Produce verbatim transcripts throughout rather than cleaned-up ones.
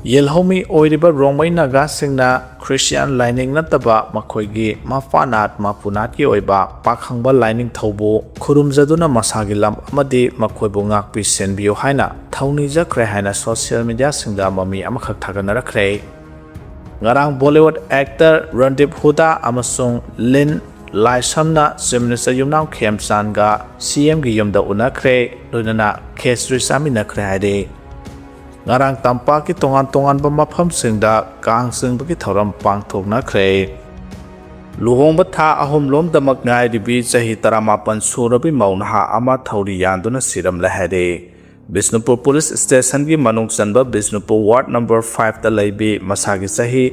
ꯌꯦꯜꯍꯧꯃꯤ ꯑꯣꯏꯔꯤꯕ ꯔꯣꯡꯃꯩ ꯅꯥꯒꯥꯁꯤꯡꯅ ꯈ꯭ꯔꯤꯁꯇꯤꯌꯥꯟ ꯂꯥꯏꯅꯤꯡ ꯅꯠꯇꯕ ꯃꯈꯣꯏꯒꯤ ꯃꯄꯥꯅꯥꯠ ꯃꯄꯨꯅꯥꯠꯀꯤ ꯑꯣꯏꯕ ꯄꯥꯈꯪꯕ ꯂꯥꯏꯅꯤꯡꯊꯧꯕꯨ ꯈꯨꯔꯨꯝꯖꯗꯨꯅ ꯃꯁꯥꯒꯤ ꯂꯝ ꯑꯃꯗꯤ ꯃꯈꯣꯏꯕꯨ ꯉꯥꯛꯄꯤ ꯁꯦꯟꯕꯤꯌꯨ ꯍꯥꯏꯅ ꯊꯧꯅꯤꯖꯈ꯭ꯔꯦ ꯍꯥꯏꯅ ꯁꯣꯁꯤꯌꯦꯜ ꯃꯤꯗꯤꯌꯥꯁꯤꯡꯗ ꯃꯃꯤ ꯑꯃꯈꯛ ꯊꯥꯒꯠꯅꯔꯛꯈ꯭ꯔꯦ꯫ ꯉꯔꯥꯡ ꯕꯣꯂꯤꯋꯨꯗ ꯑꯦꯛꯇꯔ ꯔꯟꯗꯤꯞ ꯍꯨꯗꯥ ꯑꯃꯁꯨꯡ ꯂꯤꯟ ꯂꯥꯏꯁꯝꯅ ꯆꯤꯐ ꯃꯤꯅꯤꯁꯇꯔ ꯌꯨꯝꯅꯥꯝ ꯈꯦꯝꯆꯥꯟꯒ ꯁꯤ ꯑꯦꯝꯒꯤ ꯌꯨꯝꯗ ꯎꯅꯈ꯭ꯔꯦ, ꯂꯣꯏꯅꯅ ꯈꯦꯆ꯭ꯔꯤ ꯆꯥꯃꯤꯟꯅꯈ꯭ꯔꯦ ꯍꯥꯏꯔꯤ꯫ ꯉꯔꯥꯡ ꯇꯝꯄꯥꯛꯀꯤ ꯇꯣꯉꯥꯟ ꯇꯣꯉꯥꯟꯕ ꯃꯐꯝꯁꯤꯡꯗ ꯀꯥꯡ ꯆꯤꯡꯕꯒꯤ ꯊꯧꯔꯝ ꯄꯥꯡꯊꯣꯛꯅꯈ꯭ꯔꯦ꯫ ꯂꯨꯍꯣꯡꯕ ꯊꯥ ꯑꯍꯨꯝ ꯂꯣꯝꯗꯃꯛ ꯉꯥꯏꯔꯤꯕꯤ ꯆꯍꯤ ꯇꯔꯥꯃꯥꯄꯟ ꯁꯨꯔꯕꯤ ꯃꯧ ꯅꯍꯥ ꯑꯃ ꯊꯧꯔꯤ ꯌꯥꯟꯗꯨꯅ ꯁꯤꯔꯝꯂꯦ ꯍꯥꯏꯔꯦ꯫ ꯕꯤꯁꯅꯨꯄꯨꯔ ꯄꯨꯂꯤꯁ ꯁ꯭ꯇꯦꯁꯟꯒꯤ ꯃꯅꯨꯡ ꯆꯟꯕ ꯕꯤꯁꯅꯨꯄꯨꯔ ꯋꯥꯔꯗ ꯅꯝꯕꯔ ꯐꯥꯏꯚꯇ ꯂꯩꯕꯤ ꯃꯁꯥꯒꯤ ꯆꯍꯤ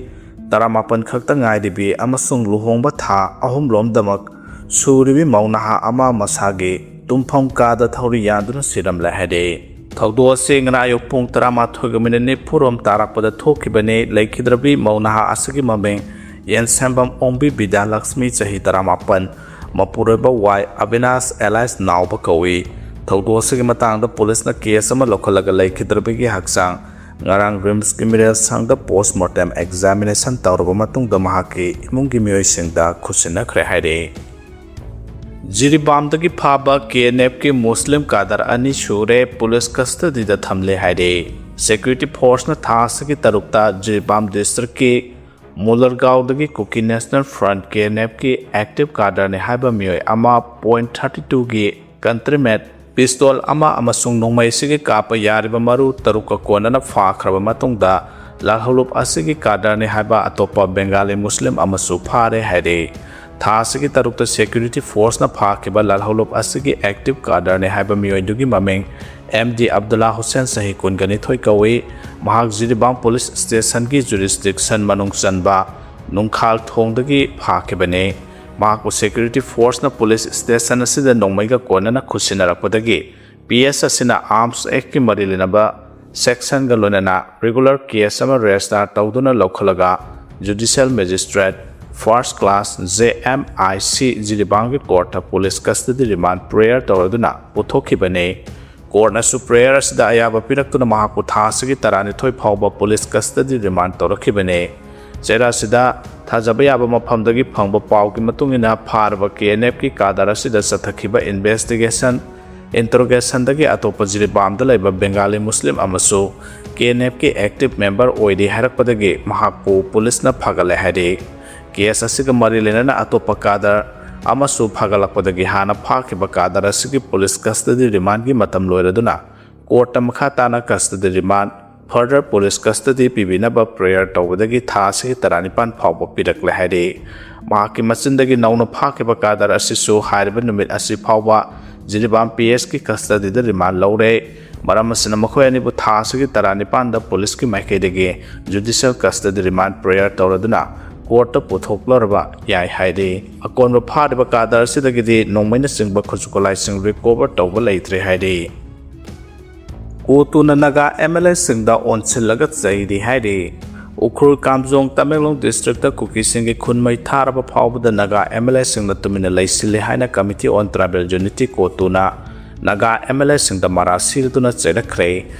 ꯇꯔꯥꯃꯥꯄꯟ ꯈꯛꯇ ꯉꯥꯏꯔꯤꯕꯤ ꯑꯃꯁꯨꯡ ꯂꯨꯍꯣꯡꯕ ꯊꯥ ꯑꯍꯨꯝ ꯂꯣꯝꯗꯃꯛ ꯁꯨꯔꯤꯕꯤ ꯃꯧ ꯅꯍꯥ ꯑꯃ ꯃꯁꯥꯒꯤ ꯇꯨꯝꯐꯝ ꯀꯥꯗ ꯊꯧꯔꯤ ꯌꯥꯟꯗꯨꯅ ꯁꯤꯔꯝꯂꯦ ꯍꯥꯏꯔꯦ꯫ ꯊꯧꯗꯣꯛ ꯑꯁꯤ ꯉꯔꯥꯡ ꯑꯌꯨꯛ ꯄꯨꯡ ꯇꯔꯥꯃꯥꯊꯣꯏꯒ ꯃꯤꯅꯤꯠ ꯅꯤꯐꯨ ꯔꯣꯝ ꯇꯥꯔꯛꯄꯗ ꯊꯣꯛꯈꯤꯕꯅꯤ꯫ ꯂꯩꯈꯤꯗ꯭ꯔꯕꯤ ꯃꯧ ꯅꯍꯥ ꯑꯁꯤꯒꯤ ꯃꯃꯤꯡ ꯌꯦꯟꯁꯦꯝꯕꯝ ꯑꯣꯡꯕꯤ ꯕꯤꯗ꯭ꯌꯥꯂꯛꯁꯃꯤ, ꯆꯍꯤ ꯇꯔꯥꯃꯥꯄꯟ, ꯃꯄꯨꯔꯣꯏꯕ ꯋꯥꯏ ꯑꯕꯤꯅꯥꯁ ꯑꯦꯂꯥꯏꯁ ꯅꯥꯎꯕ ꯀꯧꯏ꯫ ꯊꯧꯗꯣꯛ ꯑꯁꯤꯒꯤ ꯃꯇꯥꯡꯗ ꯄꯨꯂꯤꯁꯅ ꯀꯦꯁ ꯑꯃ ꯂꯧꯈꯠꯂꯒ ꯂꯩꯈꯤꯗ꯭ꯔꯕꯤꯒꯤ ꯍꯛꯆꯥꯡ ꯉꯔꯥꯡ ꯔꯤꯝꯁꯀꯤ ꯃꯤꯔꯦꯜ ꯁꯪꯗ ꯄꯣꯁꯃꯣꯔꯇꯦꯝ ꯑꯦꯛꯖꯥꯃꯤꯅꯦꯁꯟ ꯇꯧꯔꯕ ꯃꯇꯨꯡꯗ ꯃꯍꯥꯛꯀꯤ ꯏꯃꯨꯡꯒꯤ ꯃꯤꯑꯣꯏꯁꯤꯡꯗ ꯈꯨꯠꯁꯤꯟꯅꯈ꯭ꯔꯦ ꯍꯥꯏꯔꯤ꯫ ꯖꯤꯔꯤꯕꯥꯝꯗꯒꯤ ꯐꯥꯕ ꯀꯦ ꯑꯦꯟ ꯑꯦꯐꯀꯤ ꯃꯨꯁꯂꯤꯝ ꯀꯥꯗꯔ ꯑꯅꯤ ꯁꯨꯔꯦ ꯄꯨꯂꯤꯁ ꯀꯁꯇꯗꯤꯗ ꯊꯝꯂꯦ ꯍꯥꯏꯔꯦ꯫ ꯁꯦꯀ꯭ꯌꯨꯔꯤꯇꯤ ꯐꯣꯔꯁꯅ ꯊꯥ ꯑꯁꯤꯒꯤ ꯇꯔꯨꯛꯇ ꯖꯤꯔꯤꯕꯥꯝ ꯗꯤꯁꯇ꯭ꯔꯤꯛꯀꯤ ꯃꯨꯂꯔꯒꯥꯎꯗꯒꯤ Kuki national front, K N ꯑꯦꯐꯀꯤ ꯑꯦꯛꯇꯤꯚ ꯀꯥꯗꯔꯅꯤ ꯍꯥꯏꯕ ꯃꯤꯑꯣꯏ ꯑꯃ ꯄꯣꯏꯟꯠ ꯊꯥꯔꯇꯤ ꯇꯨꯒꯤ ꯀꯟꯇ꯭ꯔꯤꯃꯦꯠ ꯄꯤꯁꯇꯣꯜ ꯑꯃ ꯑꯃꯁꯨꯡ ꯅꯣꯡꯃꯩ ꯑꯁꯤꯒꯤ ꯀꯥꯞꯄ ꯌꯥꯔꯤꯕ ꯃꯔꯨ ꯇꯔꯨꯛꯀ ꯀꯣꯟꯅꯅ ꯐꯥꯈ꯭ꯔꯕ ꯃꯇꯨꯡꯗ, ꯂꯥꯜꯍꯧꯂꯨꯞ ꯑꯁꯤꯒꯤ ꯀꯥꯗꯔꯅꯤ ꯍꯥꯏꯕ ꯑꯇꯣꯞꯄ ꯕꯦꯡꯒꯥꯂꯤ ꯃꯨꯁꯂꯤꯝ ꯑꯃꯁꯨ ꯐꯥꯔꯦ ꯍꯥꯏꯔꯤ꯫ ꯊꯥ ꯑꯁꯤꯒꯤ ꯇꯔꯨꯛꯇ ꯁꯦꯀ꯭ꯌꯨꯔꯤꯇꯤ ꯐꯣꯔꯁꯅ ꯐꯥꯈꯤꯕ ꯂꯥꯜꯍꯧꯂꯨꯞ ꯑꯁꯤꯒꯤ ꯑꯦꯛꯇꯤꯚ ꯀꯥꯗꯔꯅꯤ ꯍꯥꯏꯕ ꯃꯤꯑꯣꯏꯗꯨꯒꯤ ꯃꯃꯤꯡ ꯑꯦꯝ ꯗꯤ ꯑꯕꯗꯨꯜꯂꯥ ꯍꯨꯁꯦꯟ, ꯆꯍꯤ ꯀꯨꯟꯒ ꯅꯤꯊꯣꯏ ꯀꯧꯏ꯫ ꯃꯍꯥꯛ ꯖꯤꯔꯤꯕꯥꯝ ꯄꯨꯂꯤꯁ ꯁ꯭ꯇꯦꯁꯟꯒꯤ ꯖꯨꯔꯤꯁꯗꯤꯛꯁꯟ ꯃꯅꯨꯡ ꯆꯟꯕ ꯅꯨꯡꯈꯥꯜ ꯊꯣꯡꯗꯒꯤ ꯐꯥꯈꯤꯕꯅꯤ꯫ ꯃꯍꯥꯛꯄꯨ ꯁꯦꯀ꯭ꯌꯨꯔꯤꯇꯤ ꯐꯣꯔꯁꯅ ꯄꯨꯂꯤꯁ ꯁ꯭ꯇꯦꯁꯟ ꯑꯁꯤꯗ ꯅꯣꯡꯃꯩꯒ ꯀꯣꯟꯅꯅ ꯈꯨꯠꯁꯤꯟꯅꯔꯛꯄꯗꯒꯤ ꯄꯤ ꯑꯦꯁ ꯑꯁꯤꯅ ꯑꯥꯔꯝꯁ ꯑꯦꯛꯀꯤ ꯃꯔꯤ ꯂꯩꯅꯕ ꯁꯦꯛꯁꯟꯒ ꯂꯣꯏꯅꯅ ꯔꯤꯒꯨꯂꯔ ꯀꯦꯁ ꯑꯃ ꯔꯦꯖꯤꯁꯇꯥꯔ ꯇꯧꯗꯨꯅ ꯂꯧꯈꯠꯂꯒ judicial magistrate first class, J M I C, ꯖꯤꯔꯤꯕꯥꯝꯒꯤ ꯀꯣꯔꯠꯇ ꯄꯨꯂꯤꯁ ꯀꯁꯇꯗꯤ ꯔꯤꯃꯥꯟ ꯄ꯭ꯔꯦꯌꯔ ꯇꯧꯔꯗꯨꯅ ꯄꯨꯊꯣꯛꯈꯤꯕꯅꯤ꯫ ꯀꯣꯔꯠꯅꯁꯨ ꯄ꯭ꯔꯦꯌꯔ ꯑꯁꯤꯗ ꯑꯌꯥꯕ ꯄꯤꯔꯛꯇꯨꯅ ꯃꯍꯥꯛꯄꯨ ꯊꯥ ꯑꯁꯤꯒꯤ ꯇꯔꯥꯅꯤꯊꯣꯏ ꯐꯥꯎꯕ ꯄꯨꯂꯤꯁ ꯀꯁꯇꯗꯤ ꯔꯤꯃꯥꯟ ꯇꯧꯔꯛꯈꯤꯕꯅꯤ꯫ ꯆꯩꯔꯥ ꯑꯁꯤꯗ ꯊꯥꯖꯕ ꯌꯥꯕ ꯃꯐꯝꯗꯒꯤ ꯐꯪꯕ ꯄꯥꯎꯒꯤ ꯃꯇꯨꯡ ꯏꯟꯅ, ꯐꯥꯔꯕ ꯀꯦ ꯑꯦꯟ ꯑꯦꯐꯀꯤ ꯀꯥꯗꯔ ꯑꯁꯤꯗ ꯆꯠꯊꯈꯤꯕ ꯏꯟꯚꯦꯁꯇꯤꯒꯦꯁꯟ, ꯏꯟꯇꯔꯣꯒꯦꯁꯟꯗꯒꯤ ꯑꯇꯣꯞꯄ ꯖꯤꯔꯤꯕꯥꯝꯗ ꯂꯩꯕ ꯕꯦꯡꯒꯥꯂꯤ ꯃꯨꯁꯂꯤꯝ ꯑꯃꯁꯨ ꯀꯦ ꯑꯦꯟ ꯑꯦꯐꯀꯤ ꯑꯦꯛꯇꯤꯚ ꯃꯦꯝꯕꯔ ꯑꯣꯏꯔꯤ ꯍꯥꯏꯔꯛꯄꯗꯒꯤ ꯃꯍꯥꯛꯄꯨ ꯄꯨꯂꯤꯁꯅ ꯐꯥꯒꯠꯂꯦ ꯍꯥꯏꯔꯤ꯫ ꯀꯦꯁ ꯑꯁꯤꯒ ꯃꯔꯤ ꯂꯩꯅꯅ ꯑꯇꯣꯞꯄ ꯀꯥꯗꯔ ꯑꯃꯁꯨ ꯐꯥꯒꯠꯂꯛꯄꯗꯒꯤ ꯍꯥꯟꯅ ꯐꯥꯈꯤꯕ ꯀꯥꯗꯔ ꯑꯁꯤꯒꯤ ꯄꯨꯂꯤꯁ ꯀꯁꯇꯗꯤ ꯔꯤꯃꯥꯟꯒꯤ ꯃꯇꯝ ꯂꯣꯏꯔꯗꯨꯅ ꯀꯣꯔꯠꯇ ꯃꯈꯥ ꯇꯥꯅ ꯀꯁꯇꯗꯤ ꯔꯤꯃꯥꯟ, ꯐꯔꯗꯔ ꯄꯨꯂꯤꯁ ꯀꯁꯇꯗꯤ ꯄꯤꯕꯤꯅꯕ ꯄ꯭ꯔꯦꯌꯔ ꯇꯧꯕꯗꯒꯤ ꯊꯥ ꯑꯁꯤꯒꯤ ꯇꯔꯥꯅꯤꯄꯥꯟ ꯐꯥꯎꯕ ꯄꯤꯔꯛꯂꯦ ꯍꯥꯏꯔꯤ꯫ ꯃꯍꯥꯛꯀꯤ ꯃꯆꯤꯟꯗꯒꯤ ꯅꯧꯅ ꯐꯥꯈꯤꯕ ꯀꯥꯗꯔ ꯑꯁꯤꯁꯨ ꯍꯥꯏꯔꯤꯕ ꯅꯨꯃꯤꯠ ꯑꯁꯤ ꯐꯥꯎꯕ ꯖꯤꯔꯤꯕꯥꯝ ꯄꯤ ꯑꯦꯁꯀꯤ ꯀꯁꯇꯗꯤꯗ ꯔꯤꯃꯥꯟ ꯂꯧꯔꯦ꯫ ꯃꯔꯝ ꯑꯁꯤꯅ ꯃꯈꯣꯏ ꯑꯅꯤꯕꯨ ꯊꯥ ꯑꯁꯤꯒꯤ ꯇꯔꯥꯅꯤꯄꯥꯟꯗ ꯄꯨꯂꯤꯁꯀꯤ ꯃꯥꯏꯀꯩꯗꯒꯤ ꯖꯨꯗꯤꯁꯤꯌꯦꯜ ꯀꯁꯇꯗꯤ ꯔꯤꯃꯥꯟ ꯄ꯭ꯔꯦꯌꯔ ꯇꯧꯔꯗꯨꯅ ꯀꯣꯔꯠꯇ ꯄꯨꯊꯣꯛꯂꯔꯕ ꯌꯥꯏ ꯍꯥꯏꯔꯤ꯫ ꯑꯀꯣꯟꯕ ꯐꯥꯔꯤꯕ ꯀꯥꯗꯔ ꯑꯁꯤꯗꯒꯤꯗꯤ ꯅꯣꯡꯃꯩꯅꯆꯤꯡꯕ ꯈꯨꯠꯁꯨ ꯈꯨꯠꯂꯥꯏꯁꯤꯡ ꯔꯤꯀꯣꯚꯔ ꯇꯧꯕ ꯂꯩꯇ꯭ꯔꯦ ꯍꯥꯏꯔꯤ꯫ ꯀꯣꯇꯨꯅ ꯅꯥꯒꯥ ꯑꯦꯝ ꯑꯦꯜ ꯑꯦꯁꯤꯡꯗ ꯑꯣꯟꯁꯤꯜꯂꯒ ꯆꯩꯔꯤ ꯍꯥꯏꯔꯤ꯫ ꯎꯈ꯭ꯔꯨꯜ, ꯀꯥꯝꯖꯣꯡ, ꯇꯃꯦꯡꯂꯣꯡ ꯗꯤꯁꯇ꯭ꯔꯤꯛꯇ ꯀꯨꯀꯤꯁꯤꯡꯒꯤ ꯈꯨꯟ ꯃꯩ ꯊꯥꯔꯕ ꯐꯥꯎꯕꯗ ꯅꯥꯒꯥ ꯑꯦꯝ ꯑꯦꯜ ꯑꯦꯁꯤꯡꯅ ꯇꯨꯃꯤꯟꯅ ꯂꯩꯁꯤꯜꯂꯤ ꯍꯥꯏꯅ Committee on Tribal Unity, ꯀꯣꯇꯨꯅ ꯅꯥꯒꯥ ꯑꯦꯝ ꯑꯦꯜ ꯑꯦꯁꯤꯡꯗ ꯃꯔꯥꯜ ꯁꯤꯗꯨꯅ ꯆꯩꯔꯛꯈ꯭ꯔꯦ꯫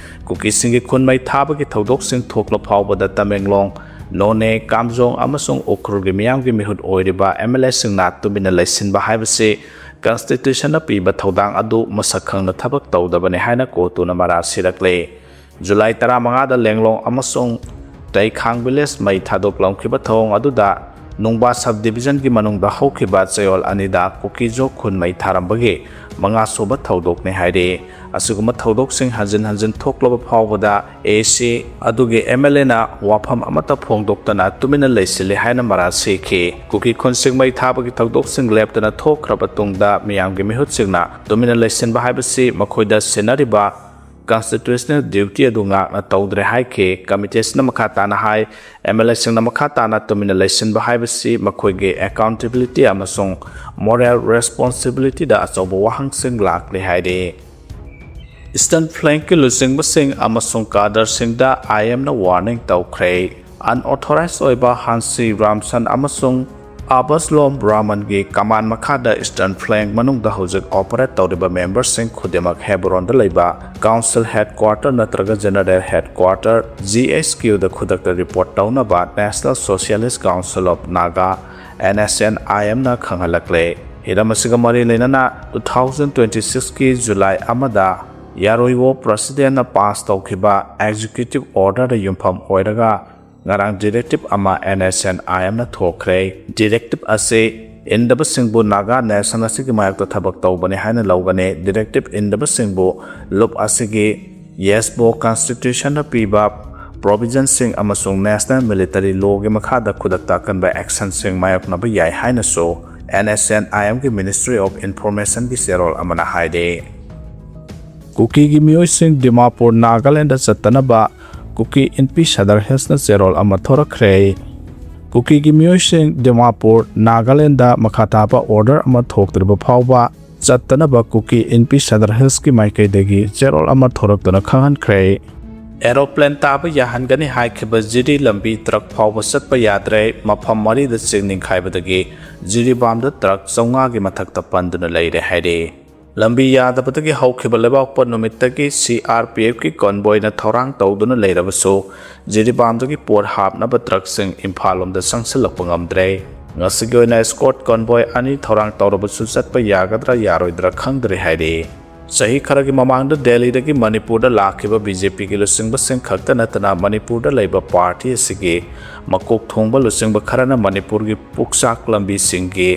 ꯀꯨꯀꯤꯁꯤꯡꯒꯤ ꯈꯨꯟ ꯃꯩ ꯊꯥꯕꯒꯤ ꯊꯧꯗꯣꯛꯁꯤꯡ ꯊꯣꯛꯂ ꯐꯥꯎꯕꯗ ꯇꯃꯦꯡꯂꯣꯡ, ꯅꯣꯅꯦ, ꯀꯥꯝꯖꯣꯡ ꯑꯃꯁꯨꯡ ꯎꯈ꯭ꯔꯨꯜꯒꯤ ꯃꯤꯌꯥꯝꯒꯤ ꯃꯤꯍꯨꯠ ꯑꯣꯏꯔꯤꯕ ꯑꯦꯝ ꯑꯦꯜ ꯑꯦꯁꯤꯡꯅ ꯇꯨꯃꯤꯟꯅ ꯂꯩꯁꯤꯟꯕ ꯍꯥꯏꯕꯁꯤ ꯀꯟꯁꯇꯤꯇ꯭ꯌꯨꯁꯟꯅ ꯄꯤꯕ ꯊꯧꯗꯥꯡ ꯑꯗꯨ ꯃꯁꯛ ꯈꯪꯅ ꯊꯕꯛ ꯇꯧꯗꯕꯅꯤ ꯍꯥꯏꯅ ꯀꯣꯇꯨꯅ ꯃꯔꯥꯜ ꯁꯤꯔꯛꯂꯦ꯫ ꯖꯨꯂꯥꯏ ꯇꯔꯥꯃꯉꯥꯗ ꯂꯦꯡꯂꯣꯡ ꯑꯃꯁꯨꯡ ꯇꯩꯈꯥꯡ ꯚꯤꯂꯦꯖ ꯃꯩ ꯊꯥꯗꯣꯛꯂꯝꯈꯤꯕ ꯊꯧꯑꯣꯡ ꯑꯗꯨꯗ ꯅꯨꯡꯕꯥ ꯁꯕ ꯗꯤꯕꯤꯖꯟꯒꯤ ꯃꯅꯨꯡꯗ ꯍꯧꯈꯤꯕ ꯆꯌꯣꯜ ꯑꯅꯤꯗ ꯀꯨꯀꯤꯖꯣ ꯈꯨꯟ ꯃꯩ ꯊꯥꯔꯝꯕꯒꯤ ꯃꯉꯥꯁꯨꯕ ꯊꯧꯗꯣꯛꯅꯤ ꯍꯥꯏꯔꯤ꯫ ꯑꯁꯤꯒꯨꯝꯕ ꯊꯧꯗꯣꯛꯁꯤꯡ ꯍꯟꯖꯤꯟ ꯍꯟꯖꯤꯟ ꯊꯣꯛꯂꯕ ꯐꯥꯎꯕꯗ ꯑꯦ ꯁꯤ ꯑꯗꯨꯒꯤ ꯑꯦꯝ ꯑꯦꯜ ꯑꯦꯅ ꯋꯥꯐꯝ ꯑꯃꯠꯇ ꯐꯣꯡꯗꯣꯛꯇꯅ ꯇꯨꯃꯤꯟꯅ ꯂꯩꯁꯤꯜꯂꯤ ꯍꯥꯏꯅ ꯃꯔꯥꯜ ꯁꯤꯈꯤ꯫ ꯀꯨꯀꯤ ꯈꯨꯟꯁꯤꯡ ꯃꯩ ꯊꯥꯕꯒꯤ ꯊꯧꯗꯣꯛꯁꯤꯡ ꯂꯦꯞꯇꯅ ꯊꯣꯛꯈ꯭ꯔꯕ ꯇꯨꯡꯗ ꯃꯤꯌꯥꯝꯒꯤ ꯃꯤꯍꯨꯠꯁꯤꯡꯅ ꯇꯨꯃꯤꯟꯅ ꯂꯩꯁꯤꯟꯕ ꯍꯥꯏꯕꯁꯤ ꯃꯈꯣꯏꯗ ꯁꯤꯟꯅꯔꯤꯕ ꯀꯟꯁꯇꯤꯇ꯭ꯌꯨꯁꯅꯦꯜ ꯗ꯭ꯌꯨꯇꯤ ꯑꯗꯨ ꯉꯥꯛꯅ ꯇꯧꯗ꯭ꯔꯦ ꯍꯥꯏꯈꯤ꯫ ꯀꯃꯤꯇꯤ ꯑꯁꯤꯅ ꯃꯈꯥ ꯇꯥꯅ ꯍꯥꯏ, ꯑꯦꯝ ꯑꯦꯜ ꯑꯦꯁꯤꯡꯅ ꯃꯈꯥ ꯇꯥꯅ ꯇꯨꯃꯤꯟꯅ ꯂꯩꯁꯤꯟꯕ ꯍꯥꯏꯕꯁꯤ ꯃꯈꯣꯏꯒꯤ ꯑꯦꯀꯥꯎꯟꯇꯦꯕꯤꯂꯤꯇꯤ ꯑꯃꯁꯨꯡ ꯃꯣꯔꯦꯜ ꯔꯦꯁꯄꯣꯟꯁꯤꯕꯤꯂꯤꯇꯤꯗ ꯑꯆꯧꯕ ꯋꯥꯍꯪꯁꯤꯡ ꯂꯥꯛꯂꯦ ꯍꯥꯏꯔꯤ꯫ ꯏꯁꯇꯔꯟ ꯐ꯭ꯂꯦꯡꯀꯤ ꯂꯨꯆꯤꯡꯕꯁꯤꯡ ꯑꯃꯁꯨꯡ ꯀꯥꯗꯔꯁꯤꯡꯗ ꯑꯥꯏ ꯑꯦꯝꯅ ꯋꯥꯔꯅꯤꯡ ꯇꯧꯈ꯭ꯔꯦ꯫ ꯑꯟꯑꯣꯊꯣꯔꯥꯏꯖ ꯑꯣꯏꯕ ꯍꯥꯟꯁꯤ ꯔꯥꯝꯁꯟ ꯑꯃꯁꯨꯡ ꯑꯕꯁꯂꯣꯝ ꯔꯥꯃꯟꯒꯤ ꯀꯃꯥꯟ ꯃꯈꯥꯗ ꯏꯁꯇꯔꯟ ꯐ꯭ꯂꯦꯡ ꯃꯅꯨꯡꯗ ꯍꯧꯖꯤꯛ ꯑꯣꯄꯔꯦꯠ ꯇꯧꯔꯤꯕ ꯃꯦꯝꯕꯔꯁꯤꯡ ꯈꯨꯗꯤꯡꯃꯛ ꯍꯦꯕ꯭ꯔꯣꯟꯗ ꯂꯩꯕ ꯀꯥꯎꯟꯁꯤꯜ ꯍꯦꯗꯀ꯭ꯋꯥꯇꯔ ꯅꯠꯇ꯭ꯔꯒ ꯖꯦꯅꯔꯦꯜ ꯍꯦꯗꯀ꯭ꯋꯥꯇꯔ, ꯖꯤ ꯑꯩꯆ ꯀ꯭ꯌꯨꯗ ꯈꯨꯗꯛꯇ ꯔꯤꯄꯣꯔꯠ ꯇꯧꯅꯕ National Socialist Council of Naga, N S N I ꯑꯦꯝꯅ ꯈꯪꯍꯜꯂꯛꯂꯦ꯫ ꯍꯤꯔꯝ ꯑꯁꯤꯒ ꯃꯔꯤ ꯂꯩꯅꯅ two thousand twenty sixꯀꯤ ꯖꯨꯂꯥꯏ ꯑꯃꯗ ꯌꯥꯔꯣꯏꯋꯣ ꯄ꯭ꯔꯁꯤꯗꯦꯟꯅ ꯄꯥꯁ ꯇꯧꯈꯤꯕ ꯑꯦꯛꯖꯤꯀ꯭ꯌꯨꯇꯤꯚ ꯑꯣꯔꯗꯔꯗ ꯌꯨꯝꯐꯝ ꯑꯣꯏꯔꯒ ꯉꯔꯥꯡ ꯗꯤꯔꯦꯛꯇꯤꯚ ꯑꯃ ꯑꯦꯟ ꯑꯦꯁ ꯑꯦꯟ ꯑꯥꯏ ꯑꯦꯝꯅ ꯊꯣꯛꯈ꯭ꯔꯦ꯫ ꯗꯤꯔꯦꯛꯇꯤꯚ ꯑꯁꯤ ꯏꯟꯗꯕꯁꯤꯡꯕꯨ ꯅꯥꯒꯥ ꯅꯦꯁꯟ ꯑꯁꯤꯒꯤ ꯃꯥꯌꯣꯛꯇ ꯊꯕꯛ ꯇꯧꯕꯅꯤ ꯍꯥꯏꯅ ꯂꯧꯒꯅꯤ꯫ ꯗꯤꯔꯦꯛꯇꯤꯚ ꯏꯟꯗꯕꯁꯤꯡꯕꯨ ꯂꯨꯞ ꯑꯁꯤꯒꯤ ꯌꯦꯁꯕꯣ ꯀꯟꯁꯇꯤꯇ꯭ꯌꯨꯁꯟꯅ ꯄꯤꯕ ꯄ꯭ꯔꯣꯚꯤꯖꯟꯁꯤꯡ ꯑꯃꯁꯨꯡ ꯅꯦꯁꯅꯦꯜ ꯃꯤꯂꯤꯇꯔꯤ ꯂꯣꯒꯤ ꯃꯈꯥꯗ ꯈꯨꯗꯛꯇ ꯑꯀꯟꯕ ꯑꯦꯛꯁꯟꯁꯤꯡ ꯃꯥꯌꯣꯛꯅꯕ ꯌꯥꯏ ꯍꯥꯏꯅꯁꯨ ꯑꯦꯟ ꯑꯦꯁ ꯑꯦꯟ ꯑꯥꯏ ꯑꯦꯝꯒꯤ ꯃꯤꯅꯤꯁꯇ꯭ꯔꯤ ꯑꯣꯐ ꯏꯟꯐꯣꯔꯃꯦꯁꯟꯒꯤ ꯆꯦꯔꯣꯜ ꯑꯃꯅ ꯍꯥꯏꯔꯤ꯫ ꯀꯨꯀꯤꯒꯤ ꯃꯤꯑꯣꯏꯁꯤꯡ ꯗꯤꯃꯥꯄꯨꯔ, ꯅꯥꯒꯥꯂꯦꯟꯗ ꯆꯠꯇꯅꯕ ꯀꯨꯀꯤ ꯏꯟꯄꯤ ꯁꯗꯔ ꯍꯤꯜꯁꯅ ꯆꯦꯔꯣꯜ ꯑꯃ ꯊꯣꯔꯛꯈ꯭ꯔꯦ꯫ ꯀꯨꯀꯤꯒꯤ ꯃꯤꯑꯣꯏꯁꯤꯡ ꯗꯤꯃꯥꯄꯨꯔ, ꯅꯥꯒꯥꯂꯦꯟꯗ ꯃꯈꯥ ꯇꯥꯕ ꯑꯣꯔꯗꯔ ꯑꯃ ꯊꯣꯛꯇ꯭ꯔꯤꯕ ꯐꯥꯎꯕ ꯆꯠꯇꯅꯕ ꯀꯨꯀꯤ ꯏꯟꯄꯤ ꯁꯗꯔ ꯍꯤꯜꯁꯀꯤ ꯃꯥꯏꯀꯩꯗꯒꯤ ꯆꯦꯔꯣꯜ ꯑꯃ ꯊꯣꯔꯛꯇꯨꯅ ꯈꯪꯍꯟꯈ꯭ꯔꯦ꯫ ꯑꯦꯔꯣꯄ꯭ꯂꯦꯟ ꯇꯥꯕ ꯌꯥꯍꯟꯒꯅꯤ ꯍꯥꯏꯈꯤꯕ ꯖꯤꯔꯤ ꯂꯝꯕꯤ ꯇ꯭ꯔꯛ ꯐꯥꯎꯕ ꯆꯠꯄ ꯌꯥꯗ꯭ꯔꯦ꯫ ꯃꯐꯝ ꯃꯔꯤꯗ ꯆꯤꯡ ꯅꯤꯡꯈꯥꯏꯕꯗꯒꯤ ꯖꯤꯔꯤꯕꯥꯝꯗ ꯇ꯭ꯔꯛ ꯆꯥꯝꯃꯉꯥꯒꯤ ꯃꯊꯛꯇ ꯄꯟꯗꯨꯅ ꯂꯩꯔꯦ ꯍꯥꯏꯔꯤ꯫ ꯂꯝꯕꯤ ꯌꯥꯗꯕꯗꯒꯤ ꯍꯧꯈꯤꯕ ꯂꯩꯕꯥꯛꯄꯣꯠ ꯅꯨꯃꯤꯠꯇꯒꯤ ꯁꯤ ꯑꯥꯔ ꯄꯤ ꯑꯦꯐꯀꯤ ꯀꯣꯟꯕꯣꯏꯅ ꯊꯧꯔꯥꯡ ꯇꯧꯗꯨꯅ ꯂꯩꯔꯕꯁꯨ, ꯖꯤꯔꯤꯕꯥꯝꯗꯒꯤ ꯄꯣꯠ ꯍꯥꯞꯅꯕ ꯇ꯭ꯔꯛꯁꯤꯡ ꯏꯝꯐꯥꯜ ꯂꯣꯝꯗ ꯆꯪꯁꯤꯜꯂꯛꯄ ꯉꯝꯗ꯭ꯔꯦ꯫ ꯉꯁꯤꯒꯤ ꯑꯣꯏꯅ ꯏꯁꯀꯣꯔꯠ ꯀꯣꯟꯕꯣꯏ ꯑꯅꯤ ꯊꯧꯔꯥꯡ ꯇꯧꯔꯕꯁꯨ ꯆꯠꯄ ꯌꯥꯒꯗ꯭ꯔꯥ ꯌꯥꯔꯣꯏꯗ꯭ꯔꯥ ꯈꯪꯗ꯭ꯔꯦ ꯍꯥꯏꯔꯤ꯫ ꯆꯍꯤ ꯈꯔꯒꯤ ꯃꯃꯥꯡꯗ ꯗꯦꯜꯂꯤꯗꯒꯤ ꯃꯅꯤꯄꯨꯔꯗ ꯂꯥꯛꯈꯤꯕ ꯕꯤ ꯖꯦ ꯄꯤꯒꯤ ꯂꯨꯆꯤꯡꯕꯁꯤꯡ ꯈꯛꯇ ꯅꯠꯇꯅ ꯃꯅꯤꯄꯨꯔꯗ ꯂꯩꯕ ꯄꯥꯔꯇꯤ ꯑꯁꯤꯒꯤ ꯃꯀꯣꯛ ꯊꯣꯡꯕ ꯂꯨꯆꯤꯡꯕ ꯈꯔꯅ ꯃꯅꯤꯄꯨꯔꯒꯤ ꯄꯨꯛꯆꯥꯛ ꯂꯝꯕꯤꯁꯤꯡꯒꯤ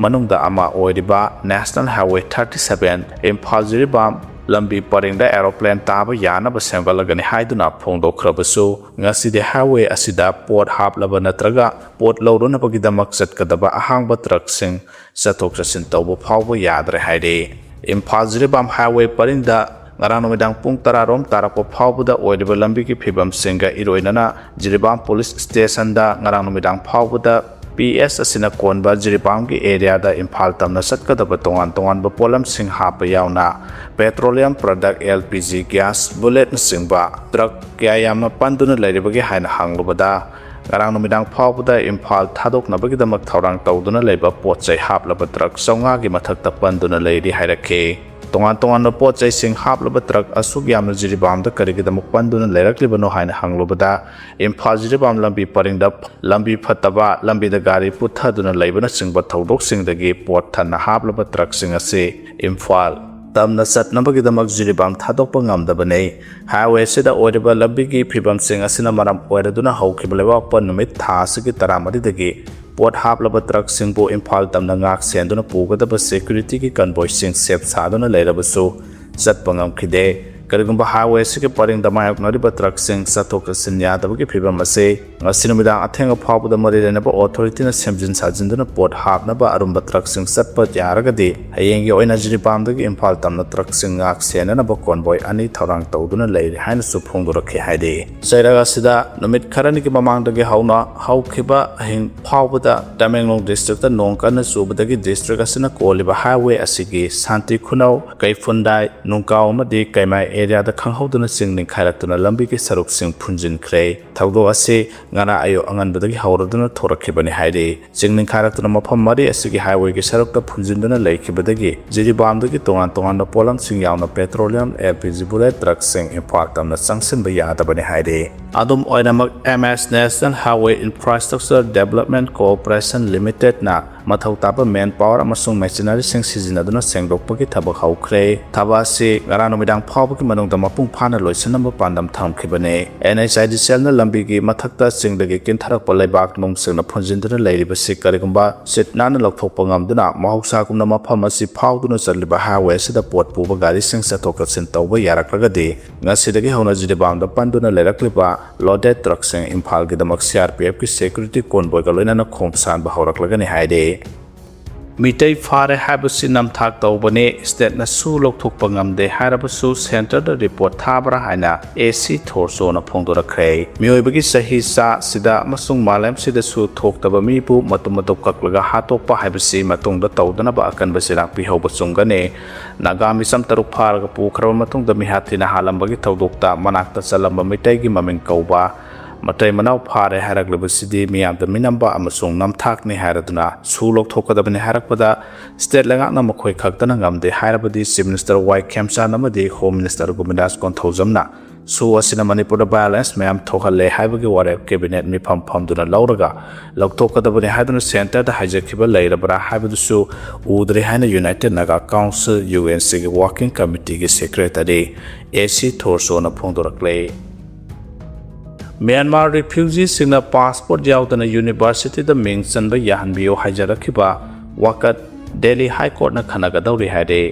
ꯃꯅꯨꯡꯗ ꯑꯃ ꯑꯣꯏꯔꯤꯕ National Highway thirty seven Imphal Jiribam ꯂꯝꯕꯤ ꯄꯔꯤꯡꯗ ꯑꯦꯔꯣꯄ꯭ꯂꯦꯟ ꯇꯥꯕ ꯌꯥꯅꯕ ꯁꯦꯝꯒꯠꯂꯒꯅꯤ ꯍꯥꯏꯗꯨꯅ ꯐꯣꯡꯗꯣꯛꯈ꯭ꯔꯕꯁꯨ, ꯉꯁꯤꯗꯤ ꯍꯥꯏꯋꯦ ꯑꯁꯤꯗ ꯄꯣꯠ ꯍꯥꯞꯂꯕ ꯅꯠꯇ꯭ꯔꯒ ꯄꯣꯠ ꯂꯧꯔꯨꯅꯕꯒꯤꯗꯃꯛ ꯆꯠꯀꯗꯕ ꯑꯍꯥꯡꯕ ꯇ꯭ꯔꯛꯁꯤꯡ ꯆꯠꯊꯣꯛ ꯆꯠꯁꯤꯟ ꯇꯧꯕ ꯐꯥꯎꯕ ꯌꯥꯗ꯭ꯔꯦ ꯍꯥꯏꯔꯤ꯫ ꯏꯝꯐꯥꯜ ꯖꯤꯔꯤꯕꯥꯝ ꯍꯥꯏꯋꯦ ꯄꯔꯤꯡꯗ ꯉꯔꯥꯡ ꯅꯨꯃꯤꯗꯥꯡ ꯄꯨꯡ ꯇꯔꯥ ꯔꯣꯝ ꯇꯥꯔꯛꯄ ꯐꯥꯎꯕꯗ ꯑꯣꯏꯔꯤꯕ ꯂꯝꯕꯤꯒꯤ ꯐꯤꯕꯝꯁꯤꯡꯒ ꯏꯔꯣꯏꯅꯅ ꯖꯤꯔꯤꯕꯥꯝ ꯄꯨꯂꯤꯁ ꯁ꯭ꯇꯦꯁꯟꯗ ꯉꯔꯥꯡ ꯅꯨꯃꯤꯗꯥꯡ ꯐꯥꯎꯕꯗ ꯄꯤ ꯑꯦꯁ ꯑꯁꯤꯅ ꯀꯣꯟꯕ ꯖꯤꯔꯤꯕꯥꯝꯒꯤ ꯑꯦꯔꯤꯌꯥꯗ ꯏꯝꯐꯥꯜ ꯇꯝꯅ ꯆꯠꯀꯗꯕ ꯇꯣꯉꯥꯟ ꯇꯣꯉꯥꯟꯕ ꯄꯣꯠꯂꯝꯁꯤꯡ ꯍꯥꯞꯄ ꯌꯥꯎꯅ petroleum product, L P G gas, ꯕꯨꯂꯦꯠꯅꯆꯤꯡꯕ ꯇ꯭ꯔꯛ ꯀꯌꯥ ꯌꯥꯝꯅ ꯄꯟꯗꯨꯅ ꯂꯩꯔꯤꯕꯒꯦ ꯍꯥꯏꯅ ꯍꯪꯂꯨꯕꯗ, ꯉꯔꯥꯡ ꯅꯨꯃꯤꯗꯥꯡ ꯐꯥꯎꯕꯗ ꯏꯝꯐꯥꯜ ꯊꯥꯗꯣꯛꯅꯕꯒꯤꯗꯃꯛ ꯊꯧꯔꯥꯡ ꯇꯧꯗꯨꯅ ꯂꯩꯕ ꯄꯣꯠ ꯆꯩ ꯍꯥꯞꯂꯕ ꯇ꯭ꯔꯛ ꯆꯥꯝꯃꯉꯥꯒꯤ ꯃꯊꯛꯇ ꯄꯟꯗꯨꯅ ꯂꯩꯔꯤ ꯍꯥꯏꯔꯛꯈꯤ꯫ ꯇꯣꯉꯥꯟ ꯇꯣꯉꯥꯟꯕ ꯄꯣꯠ ꯆꯩꯁꯤꯡ ꯍꯥꯞꯂꯕ ꯇ꯭ꯔꯛ ꯑꯁꯨꯛ ꯌꯥꯝꯅ ꯖꯤꯔꯤꯕꯥꯝꯗ ꯀꯔꯤꯒꯤꯗꯃꯛ ꯄꯟꯗꯨꯅ ꯂꯩꯔꯛꯂꯤꯕꯅꯣ ꯍꯥꯏꯅ ꯍꯪꯂꯨꯕꯗ, ꯏꯝꯐꯥꯜ ꯖꯤꯔꯤꯕꯥꯝ ꯂꯝꯕꯤ ꯄꯔꯤꯡꯗ ꯂꯝꯕꯤ ꯐꯠꯇꯕ, ꯂꯝꯕꯤꯗ ꯒꯥꯔꯤ ꯄꯨꯊꯗꯨꯅ ꯂꯩꯕꯅꯆꯤꯡꯕ ꯊꯧꯗꯣꯛꯁꯤꯡꯗꯒꯤ ꯄꯣꯠ ꯊꯟꯅ ꯍꯥꯞꯂꯕ ꯇ꯭ꯔꯛꯁꯤꯡ ꯑꯁꯤ ꯏꯝꯐꯥꯜ ꯇꯝꯅ ꯆꯠꯅꯕꯒꯤꯗꯃꯛ ꯖꯤꯔꯤꯕꯥꯝ ꯊꯥꯗꯣꯛꯄ ꯉꯝꯗꯕꯅꯤ꯫ ꯍꯥꯏꯋꯦ ꯑꯁꯤꯗ ꯑꯣꯏꯔꯤꯕ ꯂꯝꯕꯤꯒꯤ ꯐꯤꯕꯝꯁꯤꯡ ꯑꯁꯤꯅ ꯃꯔꯝ ꯑꯣꯏꯔꯗꯨꯅ ꯍꯧꯈꯤꯕ ꯂꯩꯕꯥꯛꯄꯣꯛꯄ ꯅꯨꯃꯤꯠ ꯊꯥ ꯑꯁꯤꯒꯤ ꯇꯔꯥꯃꯔꯤꯗꯒꯤ ꯄꯣꯠ ꯍꯥꯞꯂꯕ ꯇ꯭ꯔꯛꯁꯤꯡꯕꯨ ꯏꯝꯐꯥꯜ ꯇꯝꯅ ꯉꯥꯛ ꯁꯦꯟꯗꯨꯅ ꯄꯨꯒꯗꯕ ꯁꯦꯀ꯭ꯌꯨꯔꯤꯇꯤꯒꯤ ꯀꯟꯚꯣꯏꯁꯤꯡ ꯁꯦꯞ ꯁꯥꯗꯨꯅ ꯂꯩꯔꯕꯁꯨ ꯆꯠꯄ ꯉꯝꯈꯤꯗꯦ꯫ ꯀꯔꯤꯒꯨꯝꯕ ꯍꯥꯏꯋꯦ ꯑꯁꯤꯒꯤ ꯄꯔꯤꯡꯗ ꯃꯥꯌꯣꯛꯅꯔꯤꯕ ꯇ꯭ꯔꯛꯁꯤꯡ ꯆꯠꯊꯣꯛ ꯆꯠꯁꯤꯟ ꯌꯥꯗꯕꯒꯤ ꯐꯤꯕꯝ ꯑꯁꯤ ꯉꯁꯤ ꯅꯨꯃꯤꯗꯥꯡ ꯑꯊꯦꯡꯕ ꯐꯥꯎꯕꯗ ꯃꯔꯤ ꯂꯩꯅꯕ ꯑꯣꯊꯣꯔꯤꯇꯤꯅ ꯁꯦꯝꯖꯤꯟ ꯁꯥꯖꯤꯟꯗꯨꯅ ꯄꯣꯠ ꯍꯥꯞꯅꯕ ꯑꯔꯨꯝꯕ ꯇ꯭ꯔꯛꯁꯤꯡ ꯆꯠꯄ ꯌꯥꯔꯒꯗꯤ, ꯍꯌꯦꯡꯒꯤ ꯑꯣꯏꯅ ꯖꯤꯔꯤꯕꯥꯝꯗꯒꯤ ꯏꯝꯐꯥꯜ ꯇꯝꯅ ꯇ꯭ꯔꯛꯁꯤꯡ ꯉꯥꯛ ꯁꯦꯟꯅꯅꯕ ꯀꯣꯟꯕꯣꯏ ꯑꯅꯤ ꯊꯧꯔꯥꯡ ꯇꯧꯗꯨꯅ ꯂꯩꯔꯤ ꯍꯥꯏꯅꯁꯨ ꯐꯣꯡꯗꯣꯔꯛꯈꯤ ꯍꯥꯏꯔꯤ꯫ ꯆꯩꯔꯛ ꯑꯁꯤꯗ ꯅꯨꯃꯤꯠ ꯈꯔꯅꯤꯒꯤ ꯃꯃꯥꯡꯗꯒꯤ ꯍꯧꯅ ꯍꯧꯈꯤꯕ ꯑꯍꯤꯡ ꯐꯥꯎꯕꯗ ꯇꯃꯦꯡꯂꯣꯡ ꯗꯤꯁꯇ꯭ꯔꯤꯛꯇ ꯅꯣꯡ ꯀꯟꯅ ꯆꯨꯕꯗꯒꯤ ꯗꯤꯁꯇ꯭ꯔꯤꯛ ꯑꯁꯤꯅ ꯀꯣꯜꯂꯤꯕ ꯍꯥꯏꯋꯦ ꯑꯁꯤꯒꯤ ꯁꯥꯟꯇꯤ ꯈꯨꯅꯧ, ꯀꯩꯐꯨꯟꯗꯥꯏ, ꯅꯨꯡꯀꯥꯎ ꯑꯃꯗꯤ ꯀꯩꯃꯥꯏ ꯑꯦꯔꯤꯌꯥꯗ ꯈꯪꯍꯧꯗꯅ ꯆꯤꯡ ꯅꯤꯡꯈꯥꯏꯔꯛꯇꯨꯅ ꯂꯝꯕꯤꯒꯤ ꯁꯔꯨꯛꯁꯤꯡ ꯐꯨꯟꯖꯤꯟꯈ꯭ꯔꯦ꯫ ꯊꯧꯗꯣꯛ ꯑꯁꯤ ꯉꯔꯥꯡ ꯑꯌꯨꯛ ꯑꯉꯟꯕꯗꯒꯤ ꯍꯧꯔꯗꯨꯅ ꯊꯣꯔꯛꯈꯤꯕꯅꯤ ꯍꯥꯏꯔꯤ꯫ ꯆꯤꯡ ꯅꯤꯡꯈꯥꯏꯔꯛꯇꯨꯅ ꯃꯐꯝ ꯃꯔꯤ ꯑꯁꯤꯒꯤ ꯍꯥꯏꯋꯦꯒꯤ ꯁꯔꯨꯛꯇ ꯐꯨꯟꯖꯤꯟꯗꯨꯅ ꯂꯩꯈꯤꯕꯗꯒꯤ ꯖꯤꯔꯤꯕꯥꯝꯗꯒꯤ ꯇꯣꯉꯥꯟ ꯇꯣꯉꯥꯟꯕ ꯄꯣꯠꯂꯝꯁꯤꯡ ꯌꯥꯎꯅ petroleum, L P G bullet truckꯁꯤꯡ Imphal ꯇꯝꯅ ꯆꯪꯁꯤꯟꯕ ꯌꯥꯗꯕꯅꯤ ꯍꯥꯏꯔꯤ꯫ ꯑꯗꯨꯝ ꯑꯣꯏꯅꯃꯛ, M S National Highway Infrastructure Development Corporation Limitedꯅ ꯃꯊꯧ ꯇꯥꯕ manpower ꯑꯃꯁꯨꯡ machineryꯁꯤꯡ ꯁꯤꯖꯤꯟꯅꯗꯨꯅ ꯁꯦꯡꯗꯣꯛꯄꯒꯤ ꯊꯕꯛ ꯍꯧꯈ꯭ꯔꯦ꯫ ꯊꯕꯛ ꯑꯁꯤ ꯉꯔꯥꯡ ꯅꯨꯃꯤꯗꯥꯡ ꯐꯥꯎꯕꯒꯤ ꯃꯅꯨꯡꯗ ꯃꯄꯨꯡ ꯐꯥꯅ ꯂꯣꯏꯁꯤꯟꯅꯕ ꯄꯥꯟꯗꯝ ꯊꯝꯈꯤꯕꯅꯤ꯫ NHIDCLꯅ ꯂꯝꯕꯤꯒꯤ ꯃꯊꯛꯇ ꯆꯤꯡꯗꯒꯤ ꯀꯤꯟꯊꯔꯛꯄ ꯂꯩꯕꯥꯛ ꯅꯨꯡꯁꯤꯡꯅ ꯐꯨꯟꯖꯤꯟꯗꯨꯅ ꯂꯩꯔꯤꯕꯁꯤ ꯀꯔꯤꯒꯨꯝꯕ ꯁꯤꯠ ꯅꯥꯟꯅ ꯂꯧꯊꯣꯛꯄ ꯉꯝꯗꯨꯅ ꯃꯍꯧꯁꯥꯒꯨꯝꯅ ꯃꯐꯝ ꯑꯁꯤ ꯐꯥꯎꯗꯨꯅ ꯆꯠꯂꯤꯕ highway ꯑꯁꯤꯗ ꯄꯣꯠ ꯄꯨꯕ ꯒꯥꯔꯤꯁꯤꯡ ꯆꯠꯊꯣꯛ ꯆꯠꯁꯤꯟ ꯇꯧꯕ ꯌꯥꯔꯛꯂꯒꯗꯤ, ꯉꯁꯤꯗꯒꯤ ꯍꯧꯅ ꯖꯤꯔꯤꯕꯥꯝꯗ ꯄꯟꯗꯨꯅ ꯂꯩꯔꯛꯂꯤꯕ loaded truckꯁꯤꯡ ꯏꯝꯐꯥꯜꯒꯤꯗꯃꯛ CRPFꯀꯤ security convoyꯒ ꯂꯣꯏꯅꯅ ꯈꯣꯡ ꯁꯥꯟꯕ ꯍꯧꯔꯛꯂꯒꯅꯤ ꯍꯥꯏꯔꯤ꯫ ꯃꯤꯇꯩ ꯐꯥꯔꯦ ꯍꯥꯏꯕꯁꯤ ꯅꯝꯊꯥꯛ ꯇꯧꯕꯅꯤ, stateꯅꯁꯨ ꯂꯧꯊꯣꯛꯄ ꯉꯝꯗꯦ ꯍꯥꯏꯔꯕꯁꯨ centreꯗ report ꯊꯥꯕ꯭ꯔꯥ ꯍꯥꯏꯅ A C Thorsoꯅ ꯐꯣꯡꯗꯣꯔꯛꯈ꯭ꯔꯦ꯫ ꯃꯤꯑꯣꯏꯕꯒꯤ ꯆꯍꯤ ꯆꯥꯁꯤꯗ ꯑꯃꯁꯨꯡ ꯃꯥꯂꯦꯝꯁꯤꯗꯁꯨ ꯊꯣꯛꯇꯕ ꯃꯤꯕꯨ ꯃꯇꯨꯝ ꯃꯇꯨꯝ ꯀꯛꯂꯒ ꯍꯥꯠꯇꯣꯛꯄ ꯍꯥꯏꯕꯁꯤ ꯃꯇꯨꯡꯗ ꯇꯧꯗꯅꯕ ꯑꯀꯟꯕ ꯆꯩꯔꯥꯛ ꯄꯤꯍꯧꯕ ꯆꯨꯝꯒꯅꯤ꯫ ꯅꯥꯒꯥ ꯃꯤꯆꯝ ꯇꯔꯨꯛ ꯐꯥꯔꯒ ꯄꯨꯈ꯭ꯔꯕ ꯃꯇꯨꯡꯗ ꯃꯤꯍꯥꯠ ꯊꯤꯅ ꯍꯥꯠꯂꯝꯕꯒꯤ ꯊꯧꯗꯣꯛꯇ ꯃꯅꯥꯛꯇ ꯆꯠꯂꯝꯕ ꯃꯤꯇꯩꯒꯤ ꯃꯃꯤꯡ ꯀꯧꯕ ꯃꯇꯩ ꯃꯅꯥꯎ ꯐꯥꯔꯦ ꯍꯥꯏꯔꯛꯂꯤꯕꯁꯤꯗꯤ ꯃꯤꯌꯥꯝꯗ ꯃꯤꯅꯝꯕ ꯑꯃꯁꯨꯡ ꯅꯝꯊꯥꯛꯅꯤ ꯍꯥꯏꯔꯗꯨꯅ ꯁꯨ ꯂꯧꯊꯣꯛꯀꯗꯕꯅꯤ ꯍꯥꯏꯔꯛꯄꯗ, ꯁ꯭ꯇꯦꯠ ꯂꯩꯉꯥꯛꯅ ꯃꯈꯣꯏ ꯈꯛꯇꯅ ꯉꯝꯗꯦ ꯍꯥꯏꯔꯕꯗꯤ ꯆꯤꯐ ꯃꯤꯅꯤꯁꯇꯔ ꯋꯥꯏ ꯈꯦꯝꯆꯥꯟ ꯑꯃꯗꯤ ꯍꯣꯝ ꯃꯤꯅꯤꯁꯇꯔ ꯒꯣꯕꯤꯟꯗꯥꯁ ꯀꯣꯟꯊꯧꯖꯝꯅ ꯁꯨ ꯑꯁꯤꯅ ꯃꯅꯤꯄꯨꯔꯗ ꯚꯥꯏꯑꯣꯂꯦꯟꯁ ꯃꯌꯥꯝ ꯊꯣꯛꯍꯜꯂꯦ ꯍꯥꯏꯕꯒꯤ ꯋꯥꯔꯦꯞ ꯀꯦꯕꯤꯅꯦꯠ ꯃꯤꯐꯝ ꯐꯝꯗꯨꯅ ꯂꯧꯔꯒ ꯂꯧꯊꯣꯛꯀꯗꯕꯅꯤ ꯍꯥꯏꯗꯨꯅ ꯁꯦꯟꯇꯔꯗ ꯍꯥꯏꯖꯈꯤꯕ ꯂꯩꯔꯕ꯭ꯔꯥ ꯍꯥꯏꯕꯗꯨꯁꯨ ꯎꯗ꯭ꯔꯦ ꯍꯥꯏꯅ united Naga council, U N ꯁꯤꯒꯤ ꯋꯥꯔꯀꯤꯡ ꯀꯃꯤꯇꯤꯒꯤ secretary A C Thorson ꯐꯣꯡꯗꯣꯔꯛꯂꯦ꯫ Myanmar ꯔꯤꯐ꯭ꯌꯨꯖꯤꯁꯤꯡꯅ passport ꯌꯥꯎꯗꯅ ꯌꯨꯅꯤꯚꯔꯁꯤꯇꯤꯗ ꯃꯤꯡ ꯆꯟꯕ ꯌꯥꯍꯟꯕꯤꯌꯨ ꯍꯥꯏꯖꯔꯛꯈꯤꯕ ꯋꯥꯀꯠ ꯗꯦꯜꯂꯤ ꯍꯥꯏ ꯀꯣꯔꯠꯅ ꯈꯟꯅꯒꯗꯧꯔꯤ ꯍꯥꯏꯔꯦ꯫